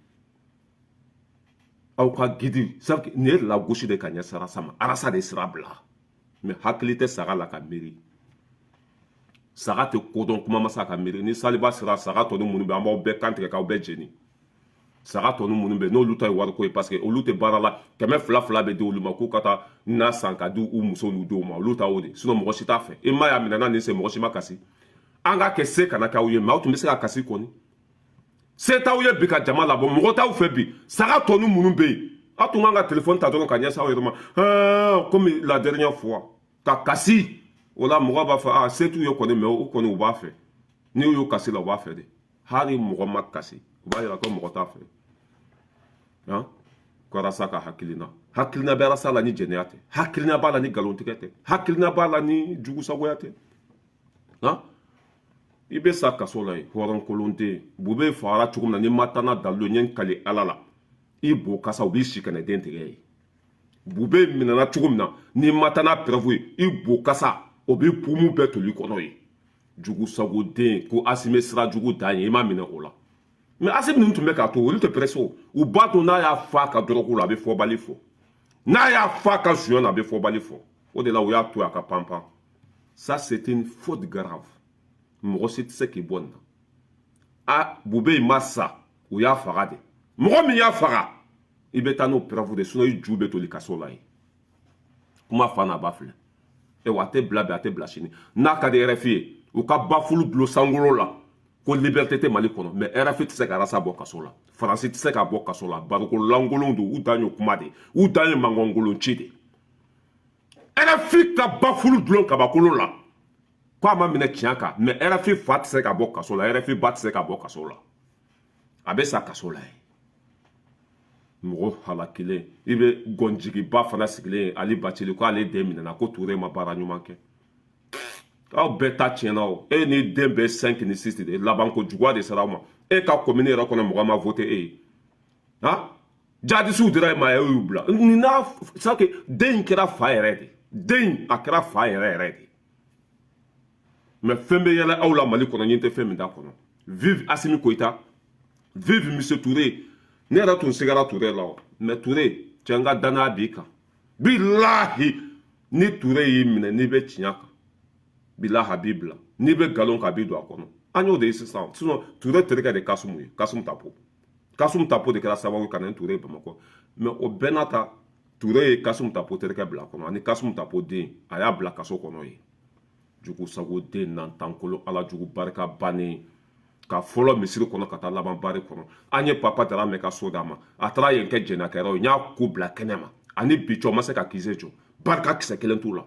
Aw ka gidi nin ye lagosi de ka ɲɛsin Arasa ma. Arasa de ye sira bila. Mɛ hakili tɛ saga la ka miiri, saga tɛ kodɔn, kuma ma sa ka miiri. Ni saliba sera, saga tɔ ni minnu bɛ, an b'aw bɛɛ kan tigɛ k'aw bɛɛ jeni. Saga tɔ minnu bɛ n'olu ta ye wariko ye, parce que olu tɛ baara la, 200 200 bɛ di olu ma k'u ka taa na san ka di u muso n'u denw ma. Olu ta o de, sinon mɔgɔ si t'a fɛ. I ma y'a minɛ nin sen, mɔgɔ si ma kasi. An k'a kɛ se kana k'aw ye, mais aw tun bɛ se ka kasi kɔni. Se t'aw ye bi ka jama labɔ, mɔgɔ t'aw fɛ bi. Saga tɔ minnu bɛ yen, aw tun kan ka telefɔni ta dɔrɔn ka ɲɛsin aw yɛrɛ ma comme la dernière fois, ka kasi. O la mɔgɔ b'a fɔ a se t'u ye kɔni, mais u kɔni u b'a fɛ. N'u y'u kasi la, u b'a fɛ de. Hali mɔgɔ ma kasi, u b'a yira ko mɔgɔ t'a fɛ. Han, ko Arasa ka hakilina, hakilina bɛ Arasa la ni jɛnɛya tɛ, hakilina b'a la ni nkalontigɛ tɛ, hakilina b'a la ni jugusagoya tɛ. Han, i bɛ sa kaso la yen, hɔrɔnkolonden. Bube fagara cogo min na, n'i ma taa n'a dalilu ye, n ye n kali Ala la, i bo kasa, u b'i si kɛnɛ den tigɛ ye. Bube minɛna cogo min na, n'i ma taa n'a preuve ye, i bo kasa, o b'i pumu bɛɛ toli kɔnɔ ye. Jugusagoden, ko Asimi sira jugu dan ye, i ma minɛ o la. Mais Asimi ninnu tun bɛ k'a to, olu tɛ pressé o. U b'a to n'a y'a fa ka dɔrɔgu la, a bɛ fɔbali fɔ. N'a y'a fa ka suɲɛ na, a bɛ fɔbali fɔ. O de la u y'a to a ka panpan. Ça, c'est une faute grave. Mɔgɔ si tɛ se k'i bɔ nin na. A Bube ma sa, u y'a faga de. Mɔgɔ min y'a faga, i bɛ taa n'o preuve de, sinon i ju bɛ toli kaso la yen. Kuma fa n'a ba filɛ. Ewa, a tɛ bila bi, a tɛ bila sini. N'a ka di RFI ye, u ka bafulu dulon sankolo la ko liberté tɛ Mali kɔnɔ, mais RFI tɛ se ka Arasa bɔ kaso la, Faransi tɛ se ka bɔ kaso la. Baroko lankolon don, u dan ye kuma de, u dan ye mankankolon ci de. RFI ka bafulu dulon kabakolo la ko a ma minɛ tiɲɛ kan, mais RFI fa tɛ se ka bɔ kaso la, RFI ba tɛ se ka bɔ kaso la, a bɛ sa kaso la yen. Mɔgɔ halakilen, i bɛ gɔnjigiba fana sigilen ye. Ali Bacili ko ale den minɛna, ko Ture ma baara ɲuman kɛ. Aw bɛɛ ta tiɲɛna o. E ni den bɛɛ 5 ni 6 de labanko juguya de sera aw ma. E ka commune yɛrɛ kɔnɔ, mɔgɔ ma voté e ye. Han, jadisiw dira e ma, e y'u bila nin n'a. C'est que den in kɛra fa yɛrɛ de, den a kɛra fa yɛrɛ yɛrɛ de. Mais fɛn bɛ yɛlɛ aw la Mali kɔnɔ, ɲin tɛ fɛn min t'a kɔnɔ. Vive Asimi Koyita, vive Monsieur Touré. Ne yɛrɛ tun sigara Touré la o, mais Touré cɛ, n ka danaya b'i kan. Bilahi, ni Touré y'i minɛ, n'i bɛ tiɲɛ kan, bilahi a b'i bila. N'i bɛ nkalon kan, a b'i don a kɔnɔ. An y'o de ye sisan. Sinon Touré terikɛ de Kasumu ye, Kasumu Tapo. Kasumu Tapo de kɛra sababu ye ka na ni Touré ye Bamakɔ. Mais o bɛɛ n'a ta, Touré ye Kasumu Tapo terikɛ bila a kɔnɔ, ani Kasumu Tapo den, a y'a bila kaso kɔnɔ yen. Jugu sago den nantankolo, Ala jugu barika bannen, ka fɔlɔ misiri kɔnɔ ka taa laban bari kɔnɔ. An ye Papa Daramɛ ka so d'a ma, a taara yen kɛ jɛnɛkɛyɔrɔ ye. N y'a ko bila kɛnɛ ma, ani bi cɛ, o ma se ka kisɛ jɔ. Barika kisɛ kelen t'u la.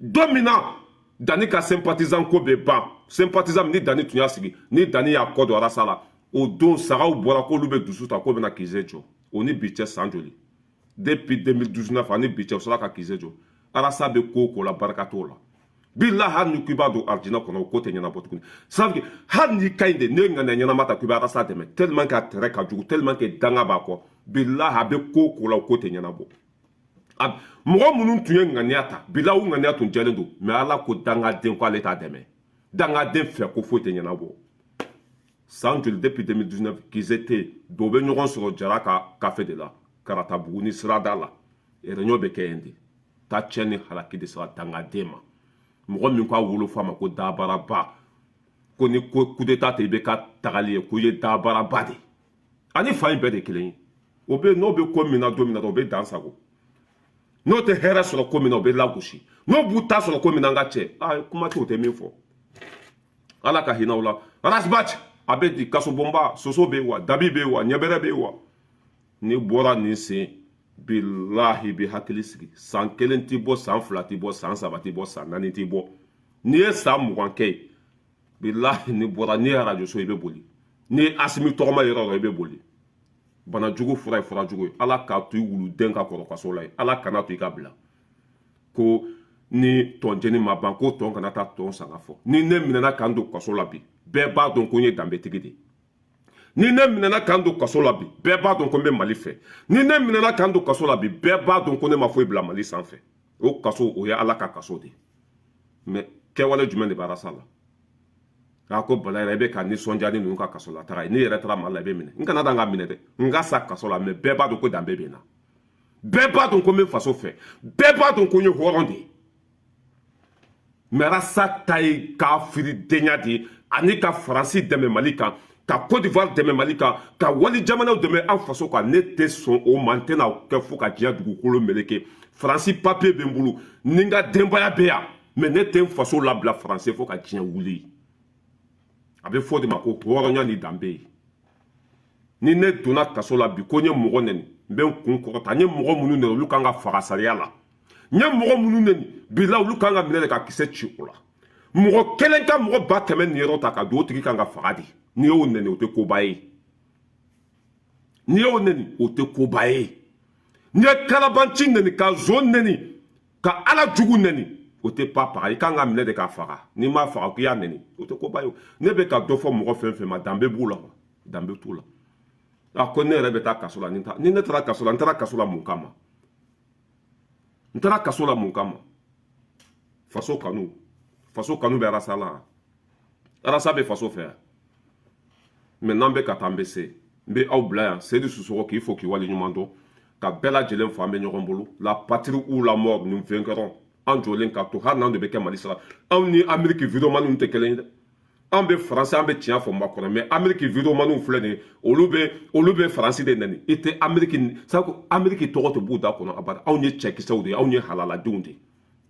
Don min na Dani ka sympathisant ko bɛ ban, sympathisant min ni Dani tun y'a sigi, ni Dani y'a kɔ don Arasa la, o don sagaw bɔra k'olu bɛ dusu ta k'o bɛna kisɛ jɔ. O ni bi cɛ, san joli? Depuis 2019 ani bi cɛ, o sera ka kisɛ jɔ. Arasa bɛ ko o ko la, barika t'o la. Bilahi, hali ni k'i b'a don arijinɛ kɔnɔ, o ko tɛ ɲɛnabɔ tuguni. Ça veut dire, hali n'i ka ɲi de, ne ŋaniya ɲɛnama ta k'i bɛ Arasa dɛmɛ, tellement que a tɛrɛ ka jugu, tellement que danga b'a kɔ, bilahi, a bɛ ko o ko la, o ko tɛ ɲɛnabɔ. Mɔgɔ minnu tun ye ŋaniya ta, bilahi, u ŋaniya tun jɛlen don, mais Ala ko dangaden ko ale t'a dɛmɛ. Dangaden fɛ ko foyi tɛ ɲɛnabɔ. San joli? Depuis 2019, kisɛ tɛ yen. Dɔw bɛ ɲɔgɔn sɔrɔ Jara ka kafe de la, Karatabugu ni sirada la, réunion bɛ kɛ yen de. Ta cɛ ni halaki de sera dangaden ma. Mɔgɔ min k'a wolofa ma ko dabaraba, ko ni ko coup d'état tɛ, i bɛ ka tagali ye, ko i ye dabaraba de, ani fa in bɛɛ de kelen ye. O bɛ n'o bɛ ko min na don min na, o bɛ dan sago. N'o tɛ hɛrɛ sɔrɔ ko min na, o bɛ lagosi. N'o b'u ta sɔrɔ ko min na, an ka cɛ, aa, kuma tɛ, o tɛ min fɔ. Ala ka hinɛ o la. Ras Bath a bɛ di kasobonba, soso bɛ yen wa, dabi bɛ yen wa, ɲɛbɛrɛ bɛ yen wa. N'i bɔra nin sen, bilahi, bi hakili sigi. San 1 ti bɔ, san 2 ti bɔ, san 3 ti bɔ, san 4 ti bɔ. N'i ye san 20 kɛ yen, bilahi, n'i bɔra, n'i ye arajo so, i bɛ boli. N'i ye Asimi tɔgɔma yɔrɔ o yɔrɔ, i bɛ boli. Bana jugu fura ye fura jugu ye. Ala k'a to i wuluden ka kɔrɔ kaso la yen. Ala kana to i ka bila ko ni tɔnjeni ma ban, ko tɔn kana taa tɔn sanga fɔ. Ni ne minɛna k'an don kaso la bi, bɛɛ b'a dɔn ko n ye danbetigi de ye. Ni ne minɛna k'an don kaso la bi, bɛɛ b'a dɔn ko n bɛ Mali fɛ. Ni ne minɛna k'an don kaso la bi, bɛɛ b'a dɔn ko ne ma foyi bila Mali sanfɛ. O kaso, o ye Ala ka kaso de ye. Mais kɛwale jumɛn de bɛ Arasa la? A ko bala yɛrɛ, i bɛ ka nisɔndiya ni ninnu ka kaso la taga ye. N'i yɛrɛ taara Mali la, i bɛ minɛ. N kana dan ka minɛ dɛ, n ka sa kaso la, mais bɛɛ b'a dɔn ko danbe bɛ n na. Bɛɛ b'a dɔn ko n bɛ faso fɛ. Bɛɛ b'a dɔn ko n ye hɔrɔn de ye. Mais Arasa ta ye kafiridenya de ye, ani ka Faransi dɛmɛ Mali kan. Ka Côte d'Ivoire dɛmɛ Mali kan, ka wali jamanaw dɛmɛ an faso kan, ne tɛ sɔn o ma. N tɛna kɛ fo ka diɲɛ dugukolo meleke. Faransi papier bɛ n bolo, ni n ka denbaya bɛ yan, mais ne tɛ n faso labila Faransi fo ka diɲɛ wuli. A bɛ fɔ o de ma ko hɔrɔnya ni danbe ye. Ni ne donna kaso la bi ko n ye mɔgɔ nɛni, n bɛ n kun kɔrɔta. N ye mɔgɔ minnu nɛni, olu kan ka faga sariya la. N ye mɔgɔ minnu nɛni bi la, olu kan ka minɛ de ka kisɛ ci o la. Mɔgɔ kelen ka mɔgɔ 100 000 niyɔrɔ ta ka don, o tigi kan ka faga de. N'i y'o nɛni, o tɛ koba ye. N'i y'o nɛni, o tɛ koba ye. N'i ye kalabanci nɛni, ka zon nɛni, ka ala jugu nɛni, o tɛ pa paga. I kan ka minɛ de k'a faga. N'i m'a faga k'i y'a nɛni, o tɛ koba ye. Ne bɛ ka dɔ fɔ mɔgɔ fɛn fɛn ma, danbe b'u la wa? Danbe t'u la. A ko ne yɛrɛ bɛ taa kaso la. Ni ne taara kaso la, n taara kaso la mun kama? N taara kaso la mun kama? Faso kanu, faso kanu bɛ arasa la. Arasa bɛ faso fɛ yan. Mais n'an bɛ ka taa, an bɛ se. N bɛ aw bila yan. Seyidu Sisɔkɔ, k'i fo k'i wale ɲuman dɔn, ka bɛɛ lajɛlen fo. An bɛ ɲɔgɔn bolo. La patrie ou la mort, nous vaincrons. An jɔlen ka to, hali n'an de bɛ kɛ Mali sara. Anw ni Ameriki videomaniw tɛ kelen ye dɛ. An bɛ Faransi, an bɛ tiɲɛ fɔ Macron. Mais Ameriki videomaniw filɛ nin ye, olu bɛ Faransi de nɛni. I tɛ Ameriki sabu Ameriki tɔgɔ tɛ b'u da kɔnɔ abada. Anw ye cɛkisɛw de ye, anw ye halaladenw de ye.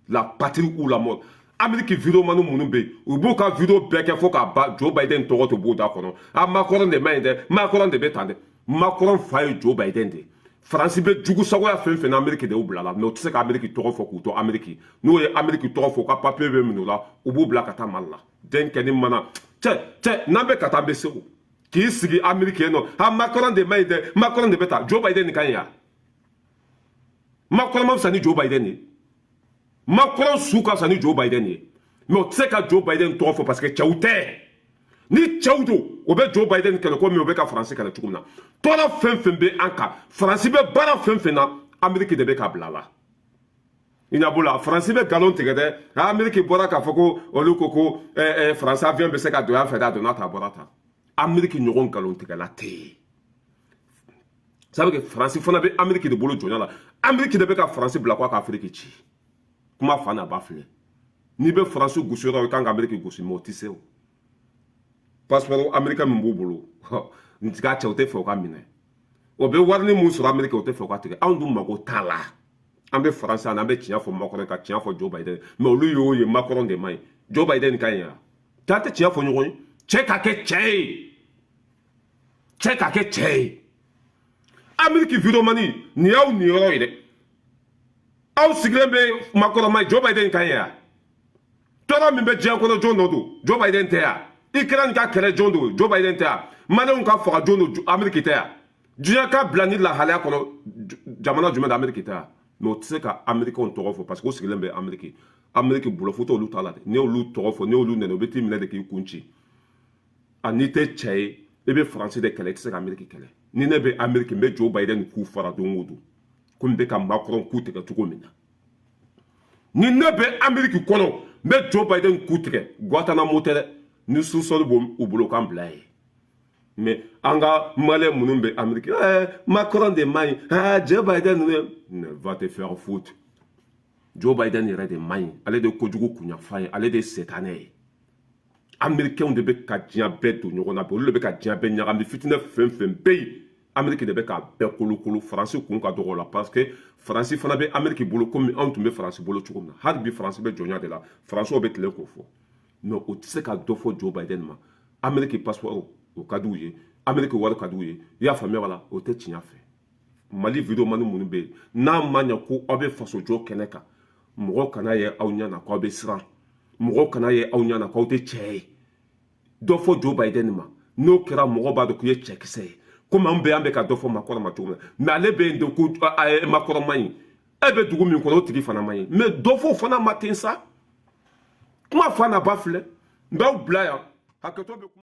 La patrie ou la mort. Ameriki videomani minnu bɛ yen, u b'u ka video bɛɛ kɛ fo k'a ban, Joe Biden tɔgɔ tɛ b'u da kɔnɔ. A Macron de man ɲi dɛ, Macron de bɛ tan dɛ. Macron fa ye Joe Biden de ye. Faransi bɛ jugusagoya fɛn fɛn na, Ameriki de y'u bila la. Mais u tɛ se ka Ameriki tɔgɔ fɔ k'u to Ameriki. N'o ye Ameriki tɔgɔ fɔ, u ka papier bɛ minɛ u la, u b'u bila ka taa Mali la. Den kɛ ni mana cɛ cɛ, n'an bɛ ka taa, an bɛ segu k'i sigi Ameriki yen nɔ. A Macron de man ɲi dɛ, Macron de bɛ taa. Joe Biden ka ɲi yan. Macron ma fisa ni Joe Biden ye. Macron su ka fisa ni Joe Biden ye. Mais o tɛ se ka Joe Biden tɔgɔ fɔ parce que cɛw tɛ. Ni cɛw don, o bɛ Joe Biden kɛlɛ komi o bɛ ka Faransi kɛlɛ cogo min na. Tɔɔrɔ fɛn fɛn bɛ an kan, Faransi bɛ baara fɛn fɛn na, Ameriki de bɛ ka bila la. I ɲɛ b'o la, Faransi bɛ nkalon tigɛ dɛ. Ameriki bɔra k'a fɔ ko olu ko Faransi avion bɛ se ka don yan fɛ dɛ. A donna tan, a bɔra tan. Ameriki ɲɔgɔn nkalon tigɛla tɛ yen. Ça veut dire que Faransi fana bɛ Ameriki de bolo jɔnya la. Ameriki de bɛ ka Faransi bila k'a ka Afiriki ci. Kuma fa n'a ba filɛ. N'i bɛ Faransi gosi yɔrɔ, i kan ka Ameriki gosi. Mais o tɛ se. O passeport américain min b'u bolo, n ka cɛ, o tɛ fɛ o ka minɛ. O bɛ warini mun sɔrɔ Ameriki, o tɛ fɛ o ka tigɛ. Anw dun mago t'a la. An bɛ Faransi, an bɛ tiɲɛ fɔ Macron, ka tiɲɛ fɔ Joe Biden. Mais olu y'o ye, Macron de man ɲi, Joe Biden ka ɲi yan. Taa tɛ tiɲɛ fɔ ɲɔgɔn ye. Cɛ ka kɛ cɛ ye, cɛ ka kɛ cɛ ye. Ameriki videomani, nin y'aw niyɔrɔ ye dɛ. Aw sigilen bɛ Macron ma ɲi, Joe Biden ka ɲi yan. Tɔɔrɔ min bɛ diɲɛ kɔnɔ, jɔn nɔ don? Joe Biden tɛ yan. Ukraine ka kɛlɛ, jɔn don? Joe Biden tɛ yan. Maliyɛnw ka faga, jɔn don? Ameriki tɛ yan. Diɲɛ ka bila ni lahalaya kɔnɔ, jamana jumɛn da? Ameriki tɛ yan. Mais o tɛ se ka Amerikɛnw tɔgɔ fɔ parce que o sigilen bɛ Ameriki. Ameriki bolo foyi t'olu ta la dɛ. N'i y'olu tɔgɔ fɔ, n'i y'olu nɛni, o bɛ t'i minɛ de k'i kun ci. A n'i tɛ cɛ ye, i bɛ Faransi de kɛlɛ, i tɛ se ka Ameriki kɛlɛ. Ni ne bɛ Ameriki, n bɛ Joe Biden k'u fara don o don, komi n bɛ ka Macron ku tigɛ cogo min na. Ni ne bɛ Ameriki kɔnɔ, n bɛ Joe Biden ku tigɛ. Guantanamo tɛ dɛ. Ni sous-sol b'u bolo, k'an bila yen. Mais an ka Maliyɛn minnu bɛ Ameriki, Macron de man ɲi, Joe Biden ninnu, va te faire foutre. Joe Biden yɛrɛ de man ɲi. Ale de ye kojugu kunyanfan ye, ale de ye setanɛ ye. Américains de bɛ ka diɲɛ bɛɛ don ɲɔgɔn na bi. Olu de bɛ ka diɲɛ bɛɛ ɲagami. Fitinɛ fɛn fɛn bɛ yen, Amérique de bɛ k'a bɛɛ kolokolo. Faransi kun ka dɔgɔ o la parce que Faransi fana bɛ Amérique bolo komi anw tun bɛ Faransi bolo cogo min na. Hali bi Faransi bɛ jɔnya de la. Faransiw bɛ tilen k'o fɔ, mais o tɛ se ka dɔ fɔ Joe Biden ma. Amérique passeport, o ka d'u ye. Amérique wari ka d'u ye. I y'a faamuya wala? O tɛ tiɲɛ fɛ. Mali videomani minnu bɛ yen, n'a ma ɲɛ ko aw bɛ fasojɔ kɛnɛ kan, mɔgɔ kana ye aw ɲɛ na k'aw bɛ siran. Mɔgɔ kana ye aw ɲɛ na k'aw tɛ cɛ ye. Dɔ fɔ Joe Biden ma. N'o kɛra, mɔgɔ b'a dɔn k'i ye cɛkisɛ ye, komi an bɛɛ an bɛ ka dɔ fɔ Macron ma cogo min na. Mais ale bɛ yen de ko Macron man ɲi. E bɛ dugu min kɔnɔ, o tigi fana man ɲi. Mais dɔ fɔ o fana ma ten sa. Kuma fa n'a ba filɛ. N b'aw bila yan. Hakɛto bɛ.